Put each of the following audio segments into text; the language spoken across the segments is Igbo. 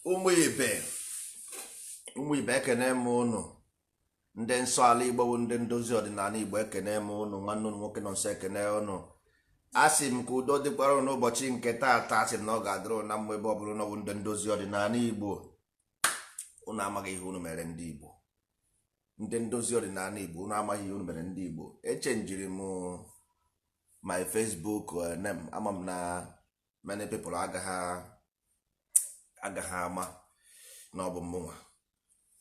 Ụmụ ibe, ụmụ ibe, ekene m ụnụ. Ndị nsọ ala Igbo bụ ndị ndozi ọdịnala Igbo, ekene m ụnụ. Nwanne ụnụ nwoke nọ nso, ekene ụnụ. A sị m ka udo dịkwara ụnụ n'ụbọchị nke taata. Asị m na ọ ga-adịrị ụnụ na mma ebe ọ bụrụ na ọ bụ ndị ndozi ọdịnala Igbo. Ụnụ amaghị ihe ụnụ mere ndị Igbo. Ndị ndozi ọdịnala Igbo, ụnụ amaghị ihe ụnụ mere ndị Igbo. Echenjiri m my Facebook name. Ama m na many people agaghị ama na ọ bụ mụnwa,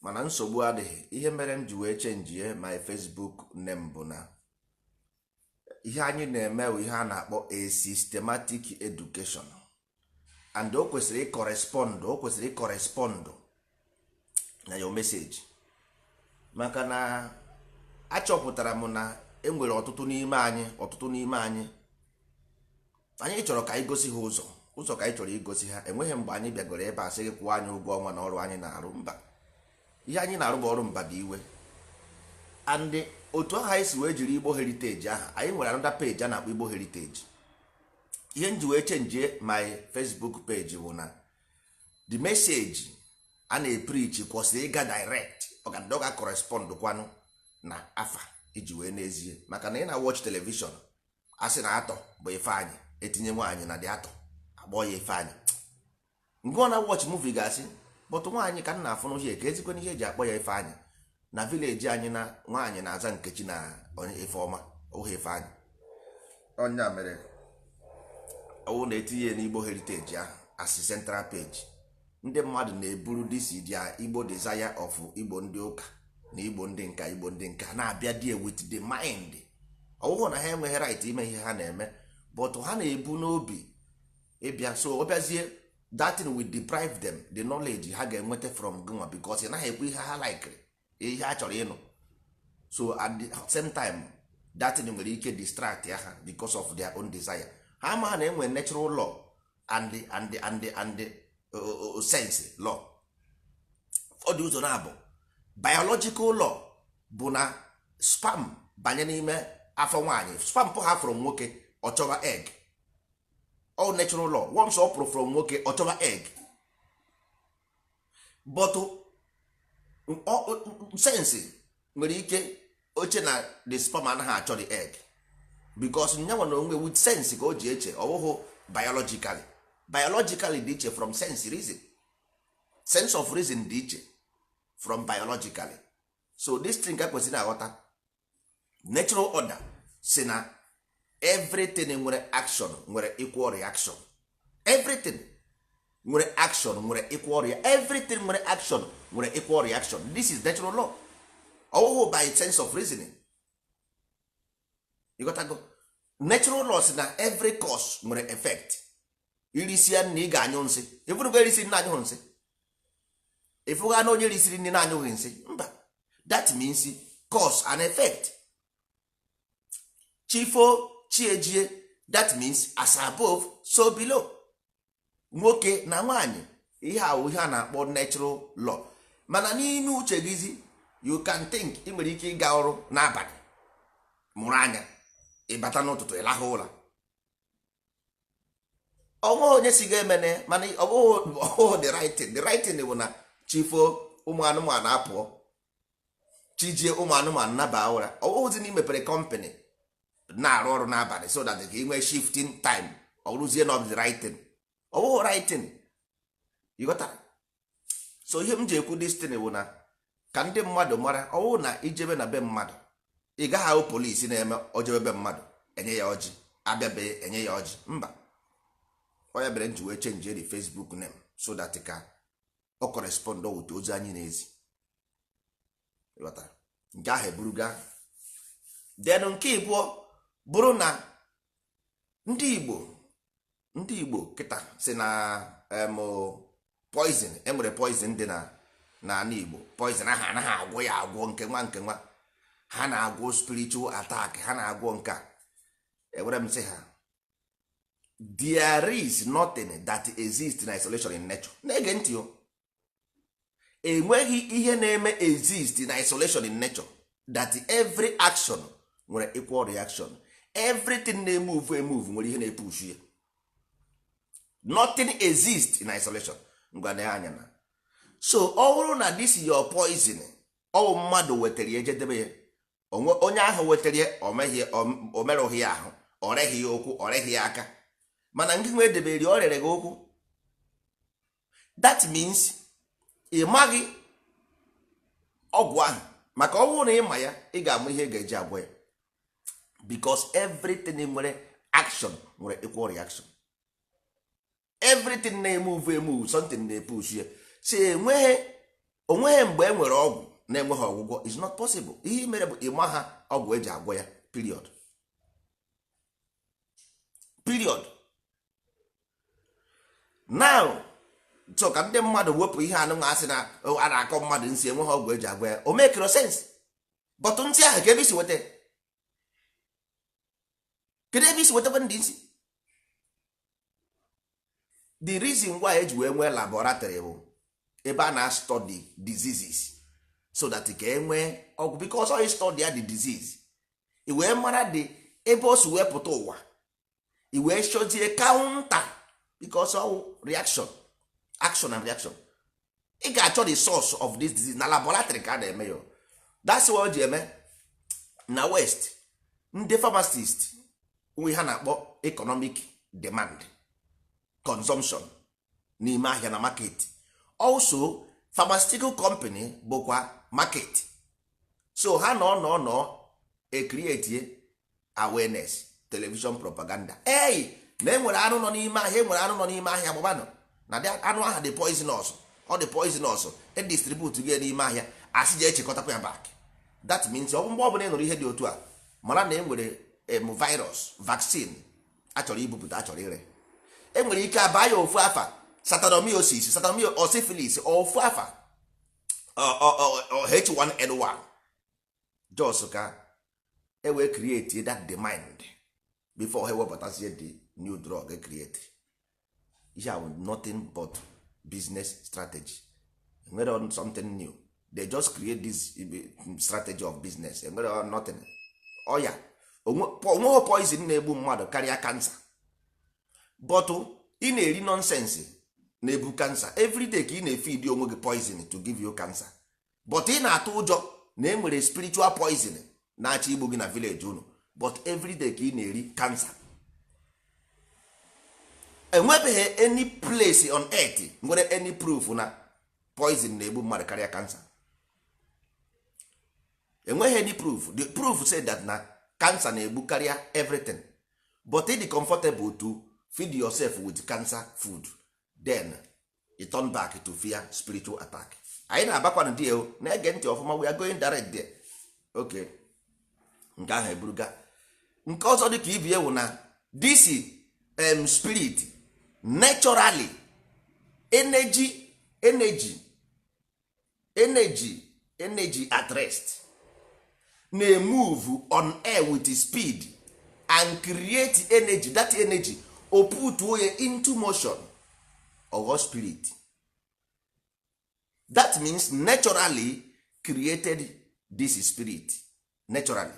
mana nsogbu adịghị. Ihe mere m ji wee chenjie my Facebook name bụ na ihe anyị na-eme bụ ihe a na-akpọ a systematic education, and o kwesịrị ịcorrespond, o kwesịrị ịcorrespond na your message, maka na achọpụtara m na enwere ọtụtụ n'ime anyị, ọtụtụ n'ime anyị, anyị chọrọ ka anyị gosi ha ụzọ, ụzọ ka anyị chọrọ igosi ha. Enweghị mgbe anyị bịagoro ebe a sị gị kwụọ anyị ụgwọ ọnwa na ọrụ anyị na-arụ. Mba, ihe anyị na-arụ bụ ọrụ mbadiwe. And otu ahụ anyị si wee jiri Igbo Heritage ahụ, anyị nwere another page a na-akpọ Igbo Heritage. Ihe m ji wee chenjie my Facebook page bụ na the message a na-epreach kwụsịrị ịga direct, ọgandọ ga correspond kwanụ na afa iji wee n'ezie, maka na ị na-watch television, a sị na atọ bụ Ifeanyị, etinye nwaanyị na dị atọ, akpọ ya Ifeanyị. Ngụ ọ na watch movie ga-asị, but nwaanyị ka m na-afụ n'uhie ka ezikwana ihe eji akpọ ya Ifeanyị. Na village anyị na nwaanyị na-aza Nkechi na onye Ifeọma, ohe Ifeanyị. Ọnya mere ọwụ na-etinye ya n'Igbo Heritage ahụ as central page, ndị mmadụ na-eburu this their Igbo desire of Igbo ndị ụka na Igbo ndị nka, Igbo ndị nka na-abịa there with the mind. Ọwụhụ na ha enweghị right ime ihe ha na-eme, but ha na-ebu n'obi ịbịa. So ọ bịazie, that thing will deprive them the knowledge ha ga-enweta from gịnwa, because ị naghị ekwu ihe ha likere, ihe ha chọrọ ịnụ. So at the same time, that thing nwere ike distract ya ha because of their own desire. Ha ama na enwere natural law and sense law. Ọ dị ụzọ na-abụ. Biological law bụ na sperm banye n'ime afọ nwaanyị, sperm pụ ha from nwoke, ọ chọba egg. All natural law, once ọ pụrụ from nwoke, ọ chọba egg. But sense nwere ike oche na the sperm anaghị achọ the egg, because nyanwa na onwe with sense ka o ji eche, ọ bụghị biologically. Biologically dị iche from sense reason. Sense of reason dị iche from biologically. So this thing ka kwesịrị aghọta. Natural order si na everything nwere action nwere equal reaction. Everything nwere action nwere equal everything nwere action nwere equal reaction. This is natural law, ọwụhụ by sense of reasoning. You got to go. Natural law si na every cause nwere effect. Irisia nna, ị ga-anyụ nsị. Ịfụrụgo erisi nna anyụghị nsị? Ịfụga na onye risiri nri na-anyụghị nsị? Mba. That means cause and effect. Chifo chiejie, that means as above, so below. Nwoke na nwaanyị, ihe ahụ ihe a na-akpọ natural law. Mana n'ime uche gịzi, you can think, ị nwere ike ịga ọrụ n'abalị, mụrụ anya, ịbata n'ụtụtụ, ịlahụ ụra. Ọnwa onye si ga-emene, mana ọ bụghị the right thing. The right thing bụ na chifo, ụmụ anụmanụ apụọ, chijie, ụmụ anụmanụ naba ụra. Ọ bụghịzi na imepere company na-arụ ọrụ n'abalị so that ka ị nwee shifting time, ọ bụrụzie na ọ bụ the right thing. Ọ bụghị right thing. You got that? So ihe m ji ekwu this thing bụ na ka ndị mmadụ mara. Ọ bụrụ na ijebe na be mmadụ, ị gaghị ahụ polisi na-eme ojebe be mmadụ enye ya ọjị, abịabe enye ya ọjị. Mba. Ọ ya mere m ji wee change the Facebook name so that ka ọ correspond with ozi anyị na-ezi. Ịghọtara? Nke ahụ eburuga. Then nke ịbụọ bụrụ na ndị Igbo, ndị Igbo kịta si na poison, enwere poison dị na n'ala Igbo. Poison ahụ anaghị agwọ ya agwọ. Nke nwa, nke nwa ha na-agwọ spiritual attack, ha na-agwọ nke a. Ewere m sị ha, there is nothing that exists in isolation in nature. Na-ege ntị o. Enweghị ihe na-eme exist in isolation in nature, that every action nwere equal reaction. Everything na-emove emove nwere ihe na-epush ya. Nothing exists in isolation. Ngwana anya na so ọ bụrụ na this your poison, ọwụ mmadụ wetara ya ejedebe ya onwe onye ahụ wetara ya, o meghie, o merụghị ya ahụ, ọ reghị ya ụkwụ, ọ reghị ya aka, mana nke nwe edebere ya, ọ rere gị ụkwụ. That means ị maghị ọgwụ ahụ, maka ọ bụrụ na ị ma ya, ị ga-amụ ihe ị ga-eji agwọ ya, because everything nwere action nwere equal reaction. Everything na-emove emove, something na-epush ya. Si enweghị onweghị mgbe e nwere ọgwụ na-enweghị ọgwụgwọ, is not possible. Ihe mere bụ ịma ha ọgwụ eji agwọ ya, period, period. Now, so ka ndị mmadụ wepụ ihe anụ asị na a na-akọ mmadụ nsị, enweghị ọgwụ eji agwọ ya, o mekiro sense. But nsị ahụ, ka ebe isi weta? Kedu ebe isi wetakwa ndị nsị? The reason why eji wee nwee laboratory bụ ebe a na-study diseases, so that ka e nwee ọgwụ, because ọ study ya the disease, i wee mara the ebe o si wee pụta ụwa, i wee chozie counter, because ọ reaction, action and reaction. Ị ga-achọ the source of this disease na laboratory ka a na-eme ya. That's why o ji eme na west, ndị pharmacist nwe ha na-akpọ economic demand, consumption n'ime ahịa na market. Also pharmaceutical company bụkwa market, so ha nọ nọ nọ e create awareness, television propaganda. Ei, na enwere anụ nọ n'ime ahịa, enwere anụ nọ n'ime ahịa, gbabanụ na anụ ahụ dị poisonous, ọ dị poisonous. E distribute gị n'ime ahịa, asị je echekọtakwa ya back. That means ọ bụ mgbe ọbụla ị nụrụ ihe dị otu a, mara na enwere em virus vaccine achọrọ ibupụta, achọrọ ire. Enwere ike abaa ya ofu afa, satanomyosis, satanomyo, syphilis, ofu afa, H1N1, just ka e wee create that demand before ha ewepụtazie the new drug e create. Ihe a bụ nothing but business strategy. Enwere something new, they just create this strategy of business. Enwere nothing. Ọya onweghị poison na-egbu mmadụ karịa cancer, but ị na-eri nonsense na-ebu cancer everyday, ka ị na-efeed onwe gị poison to give you cancer. But ị na-atụ ụjọ na enwere spiritual poison na-achọ igbu gị na village unu, but everyday ka ị na-eri cancer. Enwebeghị any place on earth nwere any proof na poison na-egbu mmadụ karịa cancer. Enweghị any proof. The proof say that na cancer na-egbu karịa everything, but it is comfortable to feed yourself with cancer food, then you turn back to fear spiritual attack. Anyị na-abakwanụ die o, na-ege ntị ọfụma. We are going direct there. Okay, nke ahụ eburuga. Nke ọzọ dị ka ibie wụ na this spirit naturally energy, energy, energy, energy at rest na-emove on air with speed and create energy. That energy o put ya into motion, ọghọ spirit. That means naturally created this spirit naturally.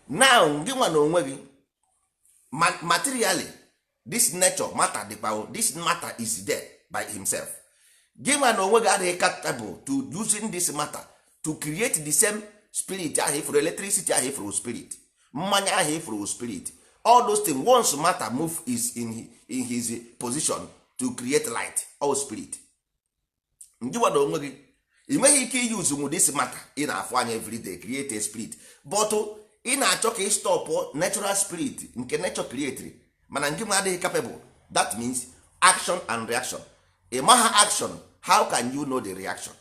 Now gị nwa na onwe gị, materially this nature matter dịkwa, this matter is there by himself. Gị nwa na onwe gị adịghị capable to using this matter to create the same spirit ahụ ifuru, electricity ahụ ifuru, spirit mmanya ahụ ifuru, spirit, all those things. Once matter move is in his position to create light, all spirit. Ndị nwa na onwe gị, ị nweghị ike iyuzu nwu this matter ị na-afụ anya everyday create a spirit, but ị na-achọ ka ị stop natural spirit nke nature create, mana nke nwe adịghị capable. That means action and reaction. Ị maha action, how can you know the reaction?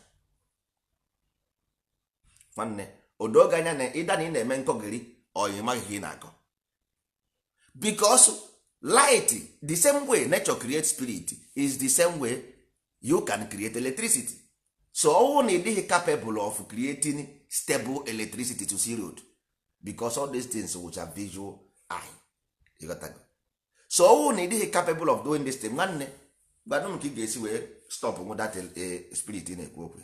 Nwanne, odoge anya na ịda na ị na-eme nkọgịrị, ọ ị maghị ihe ị na-akọ, because light, the same way nature create spirit is the same way you can create electricity. So ọwụ na ị dịghị capable of creating stable electricity to see road, because all these things which are visual eye, you got that? So ọwụ na ị dịghị capable of doing this thing, nwanne, gwanụ m ka ị ga-esi wee stop nwu that spirit ị na-ekwu okwu.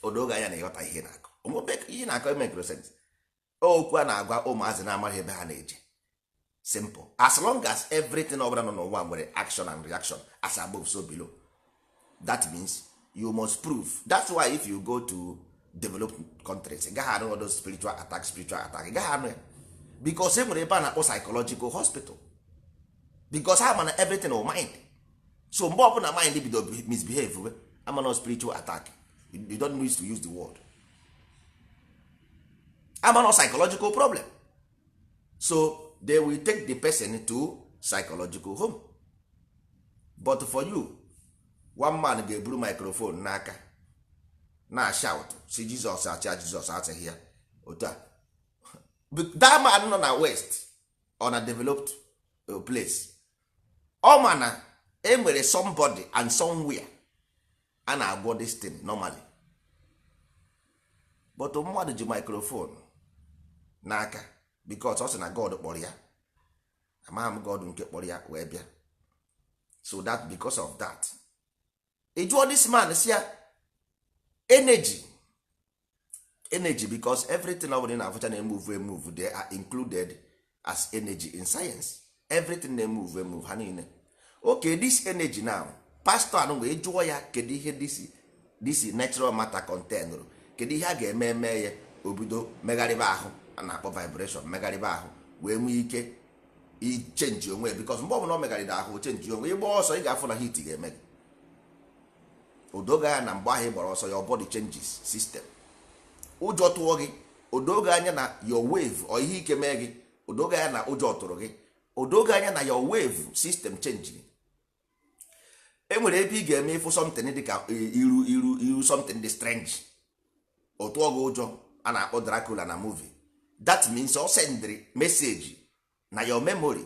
Odoge anya na ịghọta ihe na-akọ. Onwebe ihe na-akọ emekro sense. Okwu a na-agwa ụmụazị na-amaghị ebe ha na-eje. Simple. As long as everything ọbụla nọ n'ụwa nwere action and reaction, as above so below, that means you must prove. That's why if you go to developed countries, ị gaghị anụ all those spiritual attack, spiritual attack. Ị gaghị anụ ya, because e nwere ebe a na-akpọ psychological hospital, because ha mana everything will mind. So mgbe ọbụla mind bido misbehave, amana spiritual attack. You don't need to use the word. Amana psychological problem. So they will take the person to psychological home. But for you, one man ga-eburu microphone n'aka na shout si Jizọs achịa, Jizọs achịghị ya otu a. But that man nọ na west or na developed place, ọ ma na e nwere somebody and somewhere a na-agwọ this thing normally. But mmadụ ji microphone n'aka because ọ sị na God kpọrọ ya. Amaghị m God nke kpọrọ ya wee bịa. So that because of that, ị jụọ this man si ya energy, energy, because everything ọ bụla ị na-afụcha na-emove emove, they are included as energy in science. Everything na-emove emove, ha niile. Okay, this energy now, pastor anụ wee jụọ ya, kedu ihe this natural matter contain? Kedu ihe a ga-eme eme ya obido megharịba ahụ a na-akpọ vibration, megharịba ahụ wee nwee ike ichange onwe? Because mgbe ọbụla ọ megharịrị ahụ, change onwe, ịgba ọsọ, ị ga-afụ na heat ga-eme gị. Odoge anya na mgbe ahụ ị gbara ọsọ, your body changes system. Ụjọ tụọ gị, odoge anya na your wave ọ ihe ike mee gị. Odoge anya na ụjọ tụrụ gị, odoge anya na your wave system change. E nwere ebe ị ga-eme ịfụ something dị ka iru iru iru, something dị strange, ọ tụọ gị ụjọ, a na-akpọ Dracula na movie. That means ọ sendịrị message na your memory.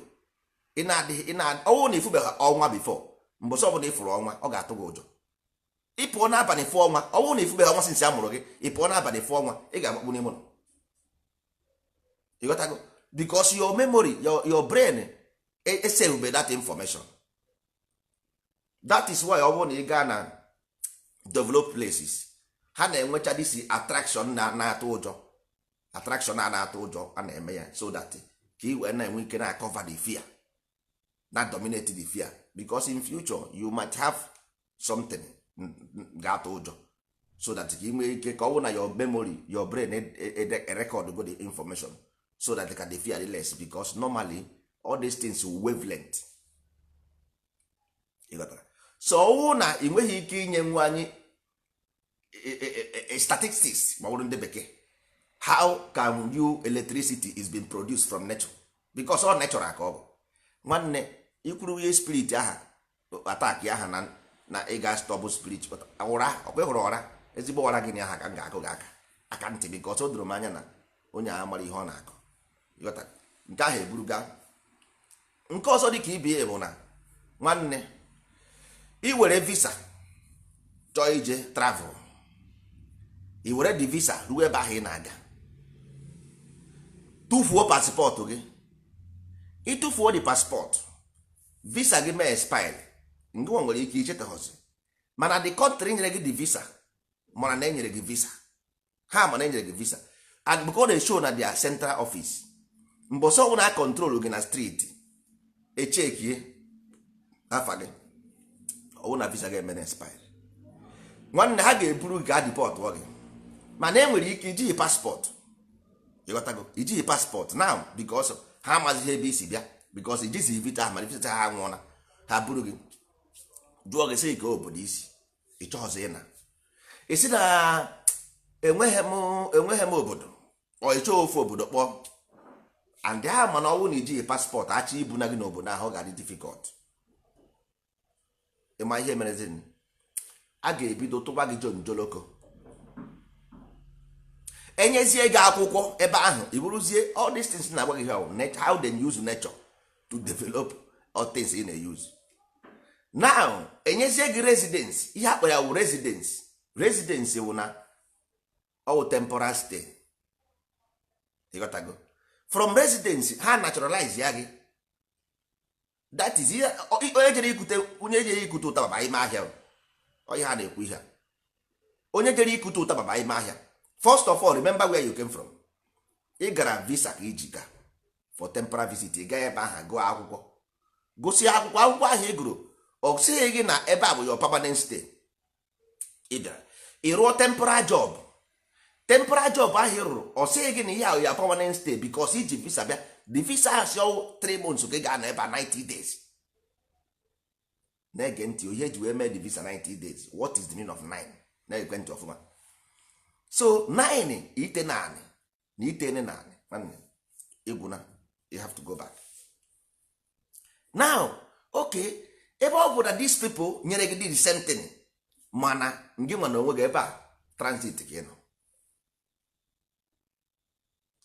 Ị na-adịghị ị na ọnwụ na ifubeghị ọnwa before. Mbọsị ọbụla ị fụrụ ọnwa, ọ ga-atụ gị ụjọ. Ị pụọ n'abalị fụọ ọnwa, ọnwụ na ifubeghị ọnwa since a mụrụ gị, ị pụọ n'abalị fụọ ọnwa, ị ga-agbakpu n'ime ụlọ. Ịghọtago? Because your memory, your brain esave that information. That is why ọ bụrụ na ị gaa na developed places, ha na-enwecha this attraction na na-atụ ụjọ, attraction a na-atụ ụjọ. A na-eme ya so that ka ị wee na-enwe ike na cover the fear, na dominate the fear, because in future you might have something ga-atụ ụjọ, so that ka ị nwee ike ka ọ bụrụ na your memory, your brain record go the information, so that ka the fear dị less. Because normally all these things wavelength. Ịghọtara? So ọwụ na ị nweghị ike inye nwa anyị statistics, ma ọ bụrụ ndị bekee, how can you electricity is being produced from nature? Because all natural ka ọ bụ. Nwanne, ikwuru ihe spirit aha attack aha na ị ga stop spirit ụra. Ọkwa ịhụrụ ọra, ezigbo ọra gịnị aha ka m ga-akụ gị aka aka ntị, because o doro m anya na onye a mara ihe ọ na-akọ. Ịghọtara? Nke ahụ eburuga. Nke ọzọ dị ka ibie bụ na, nwanne, ị were visa chọọ ije travel, ị were the visa ruo ebe ahụ ị na-aga, tụfuo passport gị. Ịtụfuo the passport, visa gị mee expire. Ngị nwa nwere ike ichetaghozi, mana the country nyere gị the visa mana na enyere gị visa, ha mana enyere gị visa, and because they show na their central office. Mbọsọ ọbụla a control gị na street, echekie afa gị, ọwụ na visa ga-eme na expire, nwanne, ha ga-eburu gị gaa deport gị. Mana e nwere ike ijighị passport. Ịghọtago? Ijighị passport now, because ha amazighị ebe isi bịa, because ijizi visa ahụ, mana visa ha anwụọla. Ha buru gị, jụọ gị sị ka obodo isi ị chọghọzị ịna, isi na enweghị m obodo, ọ ịchọ ofu obodo kpọọ. And ha mana ọnwụ na ijighị passport, achọ ibu na gị n'obodo ahụ, ọ ga-adị difficult. Ịma ihe merezin? A ga-ebido tụba gị jonjoloko, enyezie gị akwụkwọ ebe ahụ, i buruzie. All these things na-agwa gị how they use nature to develop all things ị na-use now. Enyezie gị residence. Ihe akpọ ya wụ residence. Residence wụ na ọ wụ temporal stay. Ịghọtago? From residence, ha naturalize ya gị. That is ihe onye jere ikute, onye jere ikute ụtaba ba ime ahịa. Ọ ihe a na-ekwu, ihe a, onye jere ikute ụtaba ba ime ahịa, first of all, remember where you came from. Ị gara visa ka iji gaa. For temporary visit, ị gaghị ebe ahụ gụọ akwụkwọ, gụsịa akwụkwọ, akwụkwọ ahụ ị gụrụ, ọ sịghị gị na ebe a bụ your permanent stay. Ị bịara, ị rụọ temporary job. Temporary job ahụ ị rụrụ, ọ sịghị gị na ihe ahụ ya permanent stay, because iji visa bịa. The visa ahụ si ọwụ 3 months ka ị ga-anọ ebe a, 90 days. Na-ege ntị, ihe eji wee mee the visa 90 days, what is the meaning of 9? Na-egwe ntị ọfụma. So 9, ite naanị na itene naanị, nwanne, ịgwụna. You have to go back now. Okay, ebe ọ bụ na these people nyere gị the same thing, mana ngị nwa na onwe gị ebe a transit ka ị nọ.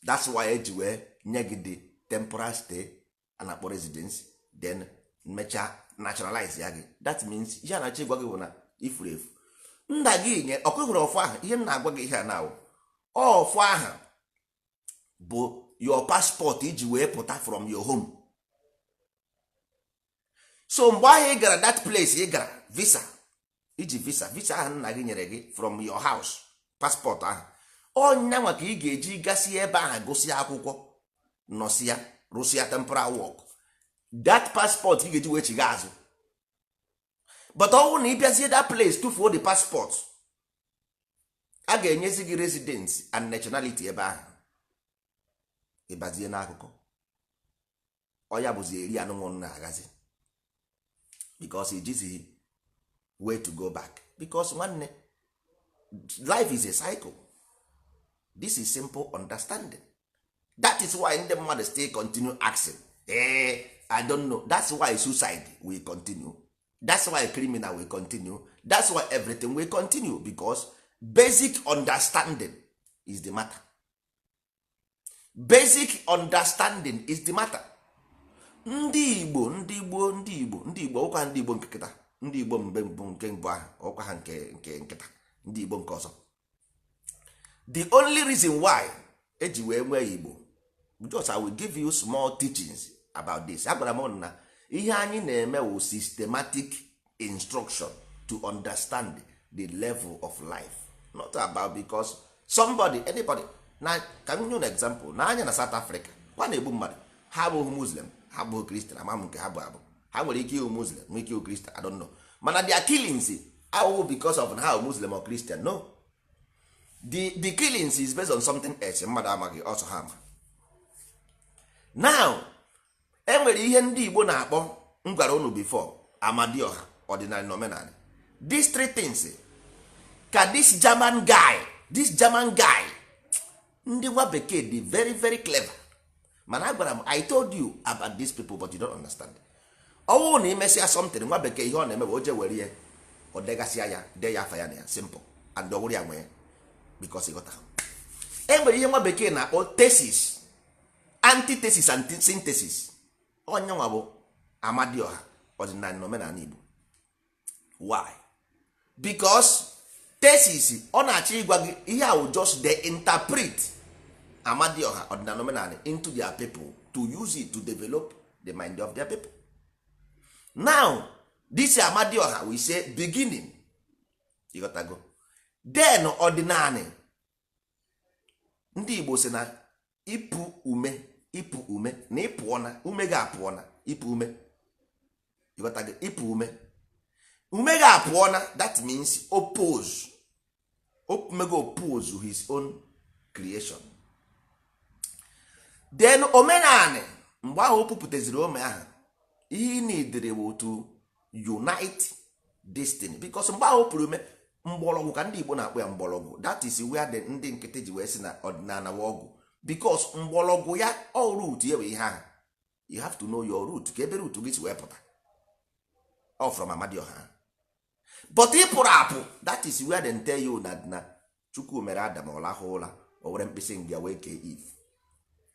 That's why eji wee nye gị the temporal stay a na-akpọ residence, then mechaa nationalize ya gị. That means ihe a na-achọ ịgwa gị bụ na ifuru efu nna gị nye ọkụ hụrụ ọfụ ahụ. Ihe m na-agwa gị ihe a na ọfụ ahụ bụ your passport iji wee pụta from your home. So mgbe ahụ ị gara that place, ị gara visa, iji visa, visa ahụ nna gị nyere gị from your house, passport ahụ, ọnya nwa ka ị ga-eji gasị ebe ahụ, gụsịa akwụkwọ, nọsịa, rụsịa temporal work. That passport ị ga-eji wee chiga azụ. But ọ bụrụ na ị bịazie that place, tụfuo the passport, a ga-enyezi gị residence and nationality ebe ahụ. Ịbazie n'akụkọ ọ ya bụzi eri anụnwụ na-agazi, because ijizighị way to go back, because nwanne, life is a cycle. This is simple understanding. That is why ndị mmadụ still continue asking, I don't know. That's why suicide will continue, that's why criminal will continue, that's why everything will continue, because basic understanding is the matter. Basic understanding is the matter. Ndị Igbo, ndị Igbo, ndị Igbo, ndị Igbo, ọkwa ndị Igbo nke kịta, ndị Igbo mgbe mbụ, nke mbụ ahụ, ọkwa ha nke nkịta, ndị Igbo nke ọzọ. The only reason why eji wee nwee Igbo, just I will give you small teachings about this. Agwara m na ihe anyị na-eme wụ systematic instruction to understand the level of life, not about because somebody, anybody na ka m nye an example. Na anya na South Africa kwa na-egbu mmadụ, ha abụghị Muslim, ha abụghị Christian, ama m nke ha bụ abụ. Ha nwere ike ịhụ Muslim, nwee ike ịhụ Christian, I don't know. Mana their killings awụghị because of na ha bụ Muslim or Christian, no. The killings is based on something else mmadụ amaghị ọsọ ha ama. Now, e nwere ihe ndị Igbo na-akpọ, m gwara unu before, Amadioha, ọdịnala na omenala. These three things ka this German guy, this German guy, ndị nwa bekee dị very very clever. Mana agwara m, I told you about these people, but you don't understand. Ọwụ na imesịa something, nwa bekee, ihe ọ na-eme bụ o je were ya, ọ degasịa ya, dee ya afa ya na ya, simple, and ọ wụrụ ya nwee, because ịghọta, e nwere ihe nwa bekee na-akpọ thesis, antithesis and synthesis. Onye nwa bụ Amadioha, ọdịnala na omenala Igbo. Why? Because thesis ọ na-achọ ịgwa gị ihe ahụ, just they interpret Amadioha, ọdịnala, omenala into their people to use it to develop the mind of their people. Now, this Amadioha, we say beginning, ịghọtago? Then ọdịnala, ndị Igbo si na ịpụ ume, ịpụ ume na ịpụọna ume gị, apụọna. Ịpụ ume, ịghọtago? Ịpụ ume, ume gị apụọna. That means oppose, omego oppose his own creation. Then omenani, mgbe ahụ o pupụtaziri ome ahụ, ihe ị nidiri bụ to unite destiny, because mgbe ahụ o pụrụ ume mgbọrọgwụ, ka ndị Igbo na-akpọ ya mgbọrọgwụ. That is where the ndị nkịtị ji wee sị na ọdịnala wa ọgwụ, because mgbọrọgwụ ya, all root ya bụ ihe ahụ. You have to know your root, ka ebe root gị si wee pụta. All from Amadioha, but ị pụrụ apụ. That is where they tell you na Chukwu mere Adam, ọ lahụ ụra, o were mkpịsị ngịa wee kee Eve.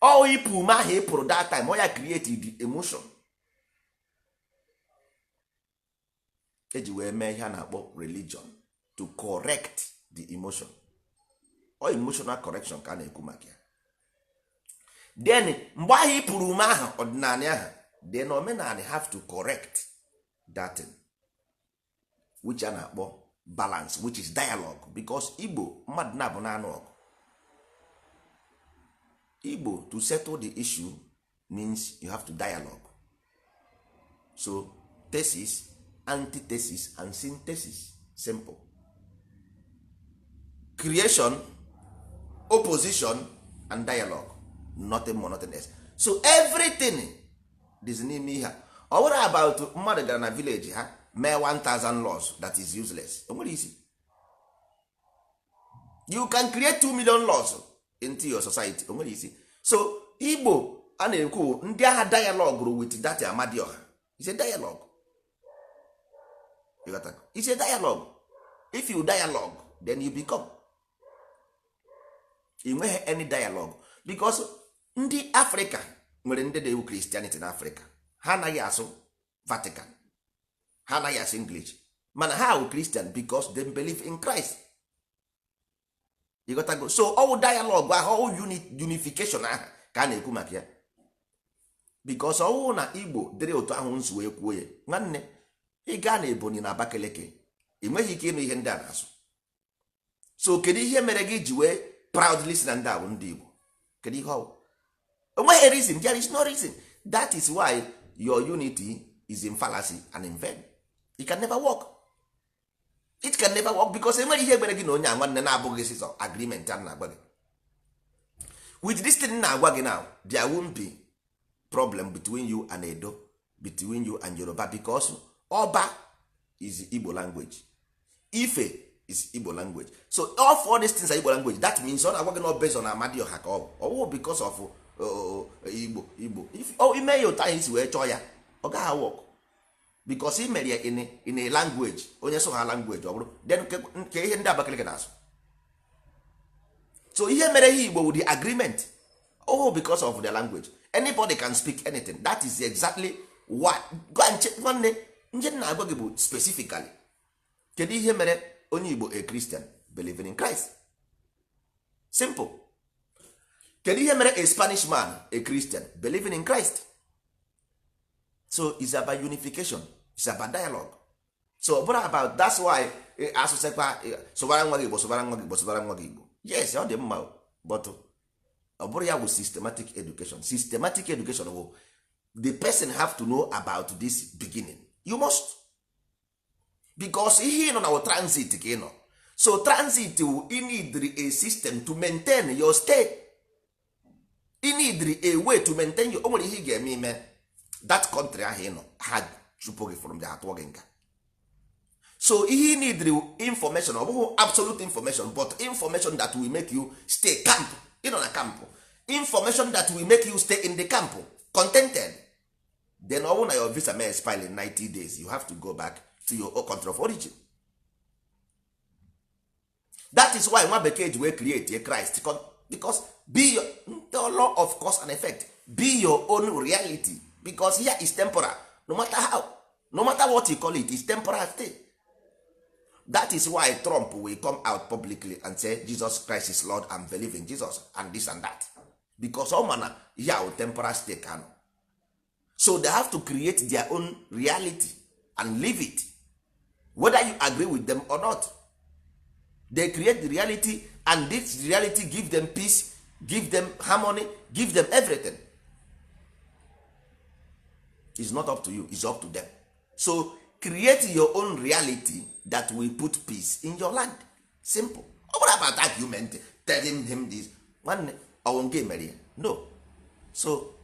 Ọ ịpụ ume ahụ ị pụrụ that time, ọ ya create the emotion eji wee mee ihe a na-akpọ religion, to correct the emotion. Ọ emotional correction ka a na-ekwu maka ya. Then mgbe ahụ ị pụrụ ume ahụ, ọdịnala ahụ, then omenala have to correct that thing, which a na-akpọ balance, which is dialogue, because Igbo mmadụ na-abụ na-anụ ọgụ. Igbo, to settle the issue, Means you have to dialogue. So thesis, antithesis and synthesis. Simple. Creation, opposition and dialogue. Nothing more, nothing else. So everything is n'ime ihe a. Ọ bụrụ about mmadụ gara na village ha mee 1000 laws that is useless, o nwere isi. You can create 2 million laws into your society, o nwere isi. So Igbo a na-ekwu, ndị agha dialogue with that Amadioha is a dialogue. You got that? It's a dialogue. If you dialogue, then you become. Ị nweghị any dialogue because ndị Afrịka nwere ndị na-ewu Christianity na Afrịka. Ha anaghị asụ Vatican, ha anaghị asụ English, mana ha wụ Christian because they believe in Christ. You got go. So ọwụ dialogue ahụ, ọwụ unification ahụ ka a na-ekwu maka ya, because ọwụ na Igbo dịrị otu ahụ nsu wee kwuo ya. Nwanne, ị gaa na Ebonyi na Abakaliki, ị nweghị ike ịnụ ihe ndị a na-asụ. So kedu ihe mere gị ji wee proudly si na ndị a bụ ndị Igbo? Kedu ihe ọwụ? Onweghị reason. There is no reason. That is why your unity is in fallacy and in vain. It can never work. It can never work because enwere ihe mere gị na onye a, nwanne, na-abụghị sịsọ agreement a na-agwa gị. With this thing na-agwa gị now, there won't be problem between you and Edo, between you and Yoruba, because Ọba is Igbo language, Ife is Igbo language. So all four these things are Igbo language. That means ọ na-agwa gị na based on Amadioha ka ọ bụ. Ọ bụghị because of Igbo. Igbo, if ime ya otu anyị si wee chọọ ya, ọ gaghị work because i mere ya in a language onye so ha language ọ bụrụ. Then nke ihe ndị Abakaliki na-asụ. So ihe mere ihe Igbo with the agreement, oh, because of the language, anybody can speak anything. That is exactly what. Go and check, nwanne. Nje na-agwa gị bụ specifically, kedu ihe mere onye Igbo a Christian believing in Christ? Simple. Kedu ihe mere a Spanish man a Christian believing in Christ? So it's about unification, it's about dialogue. So ọ bụrụ about, that's why asụsịkwa sụbara nwa gị Igbo, sụbara nwa gị Igbo, sụbara nwa gị Igbo. Yes, ọ dị mma, but ọ bụrụ ya bụ systematic education. Systematic education bụ the person have to know about this beginning. You must, because ihe ị nọ na wụ transit ka ị nọ. So transit wụ you need a system to maintain your stay. You need a way to maintain your. O nwere ihe ị ga-eme ime that country ahụ ị nọ, ha chụpụ gị from there, atụọ gị nga. So ihe ị need information, ọ bụghị absolute information, but information that will make you stay camp. Ị nọ na camp, information that will make you stay in the camp contented. Then ọ bụrụ na your visa may expire in 90 days, you have to go back to your own country of origin. That is why nwa bekee ji wee create a Christ, because be your, the law of cause and effect, be your own reality, because here is temporal. No matter how, no matter what you call it, is temporal thing. That is why Trump will come out publicly and say Jesus Christ is Lord and believe in Jesus and this and that, because ọ ma na ya wụ temporal state ka nọ. So they have to create their own reality and live it, whether you agree with them or not. They create the reality, and this reality give them peace, give them harmony, give them everything. It's not up to you, it's up to them. So create your own reality that will put peace in your land. Simple. Ọ bụrụ about argument, telling him this, nwanne, ọwụ nke mere ya? No. So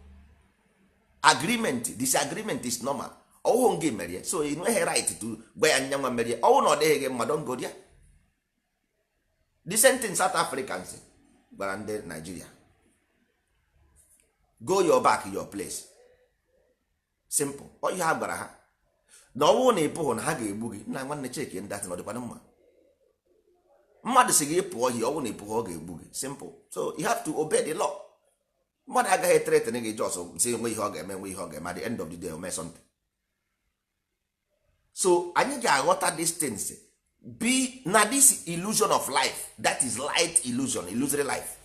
agreement, disagreement is normal. Ọwụhụ nke mere ya, so ị nweghị right to gwa ya nyanwa mere ya. Ọwụ na ọ dịghị gị mma, don't go there. The same thing South Africans gwara ndị Nigeria: "Go your back your place." Simple. Ọ ihe ha gwara ha na ọ bụrụ na ị pụghụ na ha ga-egbu gị. Nna, nwanne, cheki ndị atị na ọ dịkwana mma. Mmadụ si gị pụọ hie, ọ bụrụ na ị pụghụ, ọ ga-egbu gị. Simple. So you have to obey the law. Mmadụ agaghị threaten gị just si nwe ihe ọ ga-eme, nwe ihe ọ ga-eme. At the end of the day, o mee something. So anyị ga-aghọta these things be na this illusion of life, that is light illusion, illusory life.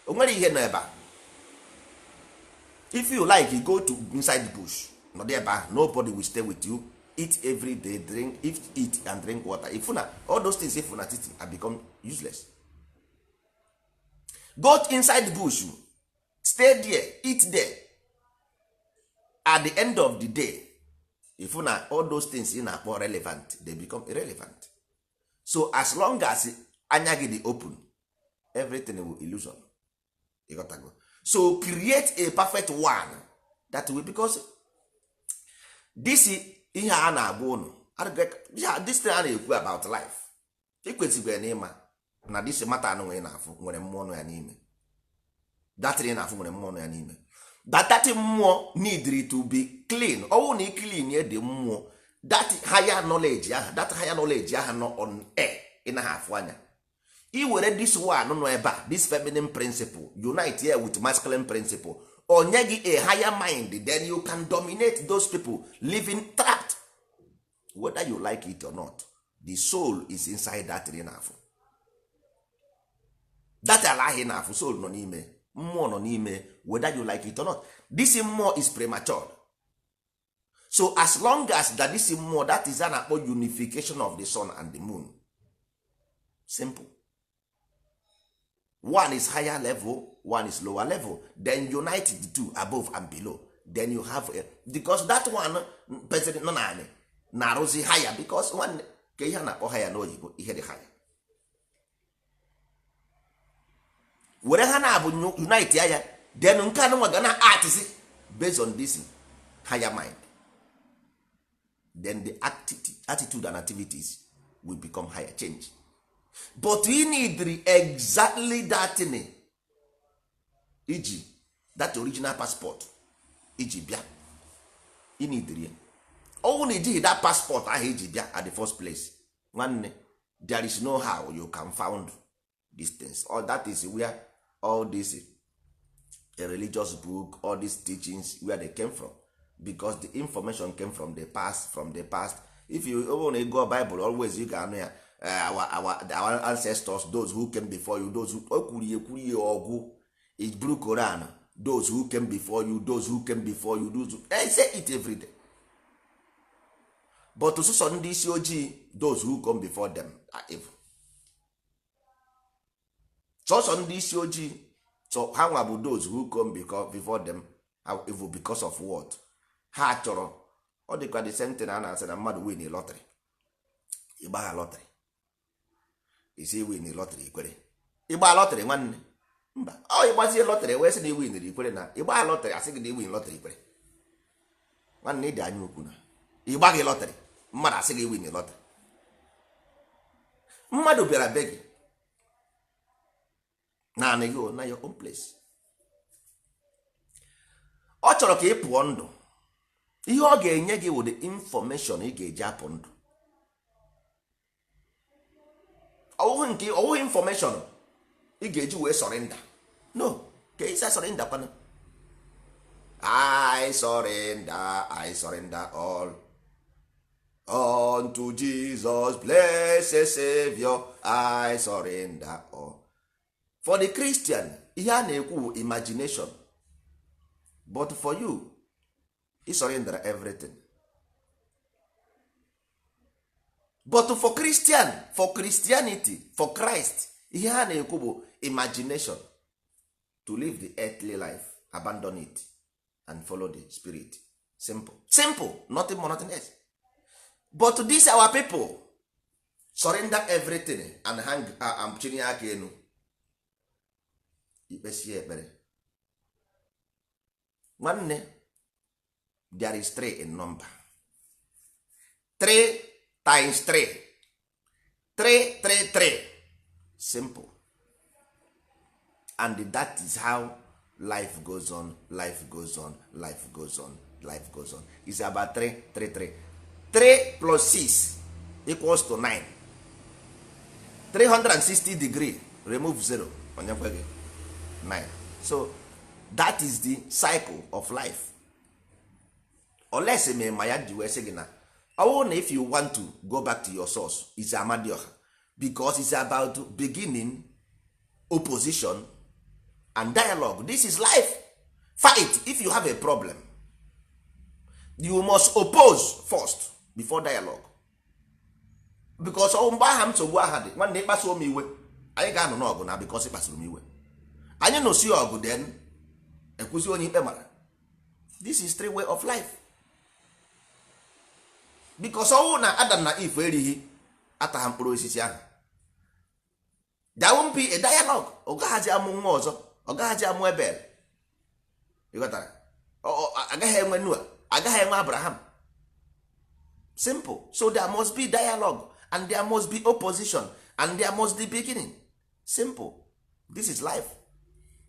O nwere ihe nọ ebe a. If you like, you go to inside the bush, nọdụ ebe ahụ, nobody will stay with you. Eat every day, drink, if eat and drink water. If na all those things, if na titi and become useless, go inside the bush, stay there, eat there. At the end of the day, if na all those things ị na-akpọ relevant, they become irrelevant. So as long as anya gị dị open, everything will illusion. Ịghọtago? So create a perfect one that will, because this ihe a na-agwa unu, this thing a na-ekwu about life, ikwesịkwara na ịma na this matter anụ nwere na-afụ nwere mmụọ nọ ya n'ime. That thing na-afụ nwere mmụọ nọ ya n'ime. That mmụọ need to be clean. Ọwụ na clean ye dị mmụọ, that higher knowledge ahụ, that higher knowledge ahụ nọ on air, ị naghị afụ anya. I were this one nọ ebe a, this feminine principle, unite here with masculine principle, onye gị a higher mind, then you can dominate those people living trapped. Whether you like it or not, the soul is inside that thing na-afụ, that ala ahụ ị na-afụ. Soul nọ n'ime, mmụọ nọ n'ime, whether you like it or not. This mmụọ is premature. So as long as that this mmụọ, that is a na-akpọ unification of the sun and the moon. Simple. One is higher level, one is lower level. Then unite the two, above and below, then you have a, because that one person nọ naanị na-arụzi higher, because nwanne, ka ihe a na-akpọ higher n'oyibo, ihe dị higher, were ha na-abụ unite ya ya, then nke anụnwa ga na artist based on this higher mind, then the attitude and activities will become higher change. But we need exactly that thing, iji that original passport iji bịa. Inidiri ọnwụ na ijighị that passport ahụ iji bịa at the first place, nwanne, there is no how you can found distance. Or that is where all this religious book, all these teachings, where they came from, because the information came from the past, from the past. If you ọ bụrụ na ị gụọ Bible, always you ga-anụ ya, our ancestors, those who came before you, those who o kwuru ya, ekwuru ya ọgwụ. Iburu Koran, those who came before you, those who came before you, those who, they say it every day. But sụsọ ndị isi ojii, those who come before them are evil. Sọsọ ndị isi ojii, so ha nwa bụ those who come before them are evil. Because of what ha chọrọ. Ọ dịkwa the same thing a na-asị na mmadụ win lottery, ịgba ha lottery, isi win lottery, ikwere ịgba lottery? Nwanne, mba. Ọ ịgbazie lottery wee sị na iwiniri, ikwere na ịgba lottery, asị gị na iwin lottery, ikwere? Nwanne, ịdị anya ukwu na ịgba gị lottery, mmadụ asị gị win lottery. Mmadụ bịara be gị naanị gị na your own place, ọ chọrọ ka ị pụọ ndụ. Ihe ọ ga-enye gị wụ the information ị ga-eji apụ ndụ. Ọwụghị nke ọwụghị information ị ga-eji wee surrender. No, ka isi surrender kwanụ? I surrender, I surrender all unto Jesus, blessed Savior, I surrender all. For the Christian, ihe a na-ekwu bụ imagination, but for you, ị surrender everything. But for Christian, for Christianity, for Christ, ihe ha na-ekwu bụ imagination, to live the earthly life, abandon it and follow the spirit. Simple, simple, nothing more, nothing else. But this our people surrender everything and hang and chinye aka enu, ikpesie ekpere. Nwanne, there is three in number. 3 times 3, 3 3 3. Simple. And that is how life goes on, life goes on, life goes on, life goes on. It's about 3 3 3. 3 plus 6 equals to 9. 360 degree, remove 0, onyekwe gị 9. So that is the cycle of life. Unless ma ya ji wee sị gị na ọ bụrụ na if you want to go back to your source, is Amadioha, because it's about beginning, opposition and dialogue. This is life. Fight. If you have a problem, you must oppose first before dialogue, because ọ mgbe aha nsogbu aha dị, nwanne, ịkpasuo m iwe, anyị ga-anọ n'ọgụ na because ịkpasuru m iwe, anyị nụsi ọgụ, then ekwuzi onye ikpe mara. This is three way of life, because ọnwụ na Adam na Eve erighị, atagha mkpụrụ osisi ahụ, there won't be a dialogue. Ọ gaghazi amụ nwa ọzọ, ọ gaghazi amụ Ebel. Ịghọtara? Agaghị enwe Noah, agaghị enwe Abraham. Simple. So there must be dialogue and there must be opposition and there must be beginning. Simple. This is life.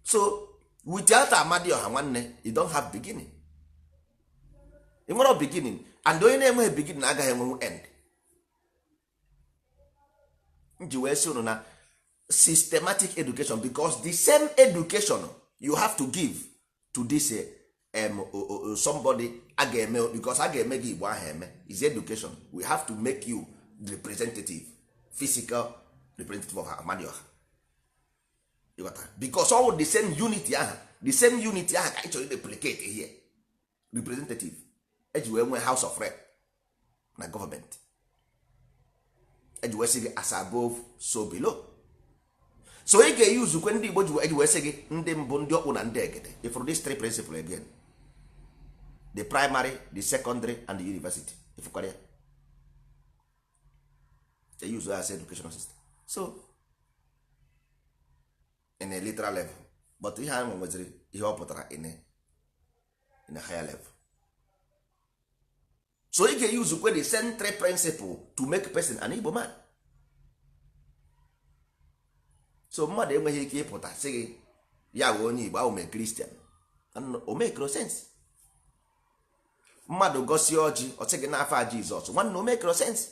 So without Amadioha, nwanne, you don't have beginning. Ị nwere beginning, and onye na-enweghị beginning agaghị enwenwu end. Nji wee sị unu na systematic education, because the same education you have to give to this somebody a ga-eme, because a ga-eme gị Igbo ahụ eme is education. We have to make you the representative, physical representative of Amadioha. You got that? Because all the same unity ahụ, the same unity ahụ ka anyị chọrọ replicate here. Representative eji wee nwee House of Rep na gọọmenti, eji wee sị gị as above, so below. So ị ga-eyuzukwe ndị Igbo ji eji wee sị gị ndị mbụ, ndị ọkpụ na ndị egede. Ifuru this three principle again, the primary, the secondary and the university. Ifukwara ya, they use as educational system. So in a literal level, but ihe ahụ nweziri ihe ọ pụtara in a higher level. So ị ga-use kwe the same three principle to make person an Igbo man. So mmadụ enweghị ike ịpụta sị gị ya bụ onye Igbo ahụ mee Christian. O make no sense. Mmadụ gosie ọjị, ọ sị gị n'afa Jizọs. Nwanne, o make no sense.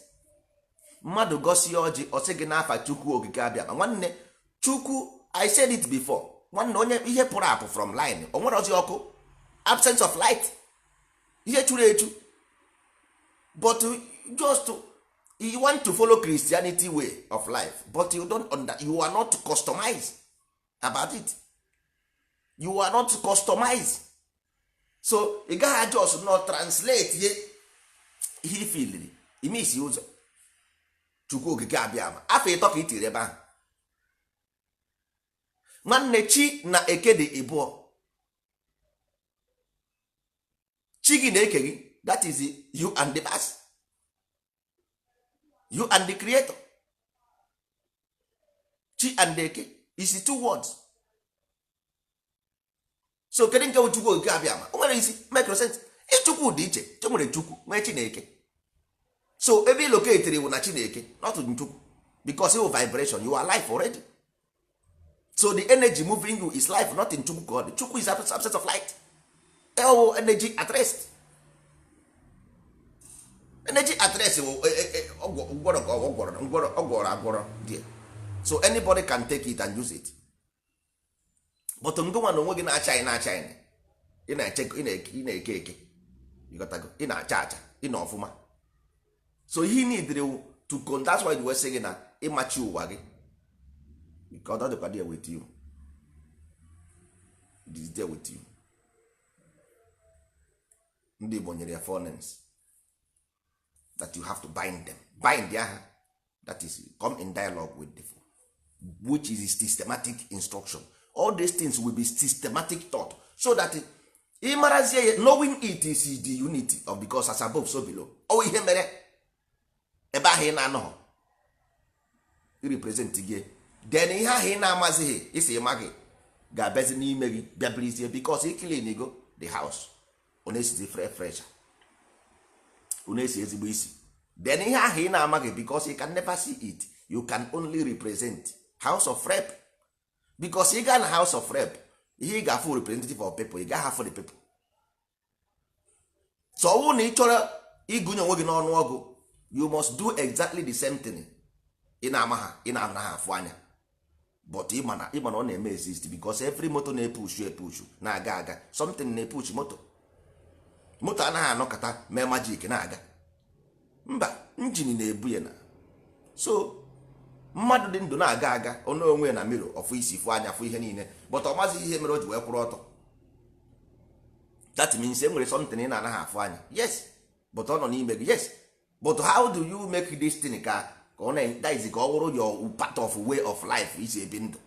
Mmadụ gosie ọjị, ọ sị gị n'afa Chukwu Okike abịa ma. Nwanne, Chukwu, I said it before, nwanne, onye ihe pụrụ apụ from line, o nwere ozi ọkụ, absence of light, ihe churu echu. But just you want to follow Christianity way of life, but you don't under, you are not customized about it. You are not customized. So ị gaghị just not translate ye ihe ifiliri ime isi ụzọ. Chukwu Okike abịa ma afọ ịtọ ka i tiri ebe ahụ. Nwanne, chi na eke dị ịbụọ. Chi gị na eke gị, that is you and the past, you and the creator. Chi and eke is the two words. So kedu nke bụ Chukwu Okike abịa ma? O nwere isi microsense. Ịchukwu dị iche. Chi nwere Chukwu, nwee Chineke. So ebe ị locatiri bụ na Chineke, not Chukwu, because you vibration, you are life already. So the energy moving you is life, not in Chukwu. God, Chukwu is absence of light. Oh, energy at rest. Energy at rest bụ ngwọrọ ka ọ gwọrọ ngwọrọ, ọ gwọrọ agwọrọ there. So anybody can take it and use it. But ngụnwa na onwe gị na-acha anyị, na-acha anyị, ị na-eche, ị na-eke eke. Ịghọtago? Ị na-acha acha, ị na ọfụma. So ihe need to con, that's why you sị gị na ịmachi ụwa gị, because ọ dịkwa there with you. It is there with you. Ndị Igbo nyere ya four names that you have to bind them, bind ya ha, that is come in dialogue with the four, which is systematic instruction. All these things will be systematic thought, so that ị marazie ya. Knowing it is the unity of, because as above, so below. Ọ ihe mere ebe ahụ ị na-anọghọ represent gị. Then ihe ahụ ị na-amazighị isi ịma gị ga-abịazi n'ime gị, bịa birizie, because ị clean go the house, ọ na-esizi fresh fresh, ọ na-esi ezigbo isi. Then ihe ahụ ị na-amaghị, because you can never see it, you can only represent House of Rep. Because ị gaa na House of Rep, ihe ị ga-afụ representative of people, ị gaghị afụ the people. So ọ bụrụ na ị chọrọ ịgụnye onwe gị n'ọnụọgụ, you must do exactly the same thing ị na-ama ha, ị na-anaghị afụ anya, but ị ma na ọ na-eme exist, because every moto na-epushu epushu na-aga aga, something na-epush moto. Moto anaghị anọkọta mee magic na-aga. Mba, engine na-ebu ya na. So mmadụ dị ndụ na-aga aga, onye onwe ya na mirror ọfụ isi, fụ anya, fụ ihe niile, but ọ mazighị ihe mere o ji wee kwụrụ ọtọ. That means e nwere something ị na-anaghị afụ anya, yes, but ọ nọ n'ime gị, yes. But how do you make this thing ka ọ na that is ka ọ bụrụ your part of way of life isi ebi ndụ?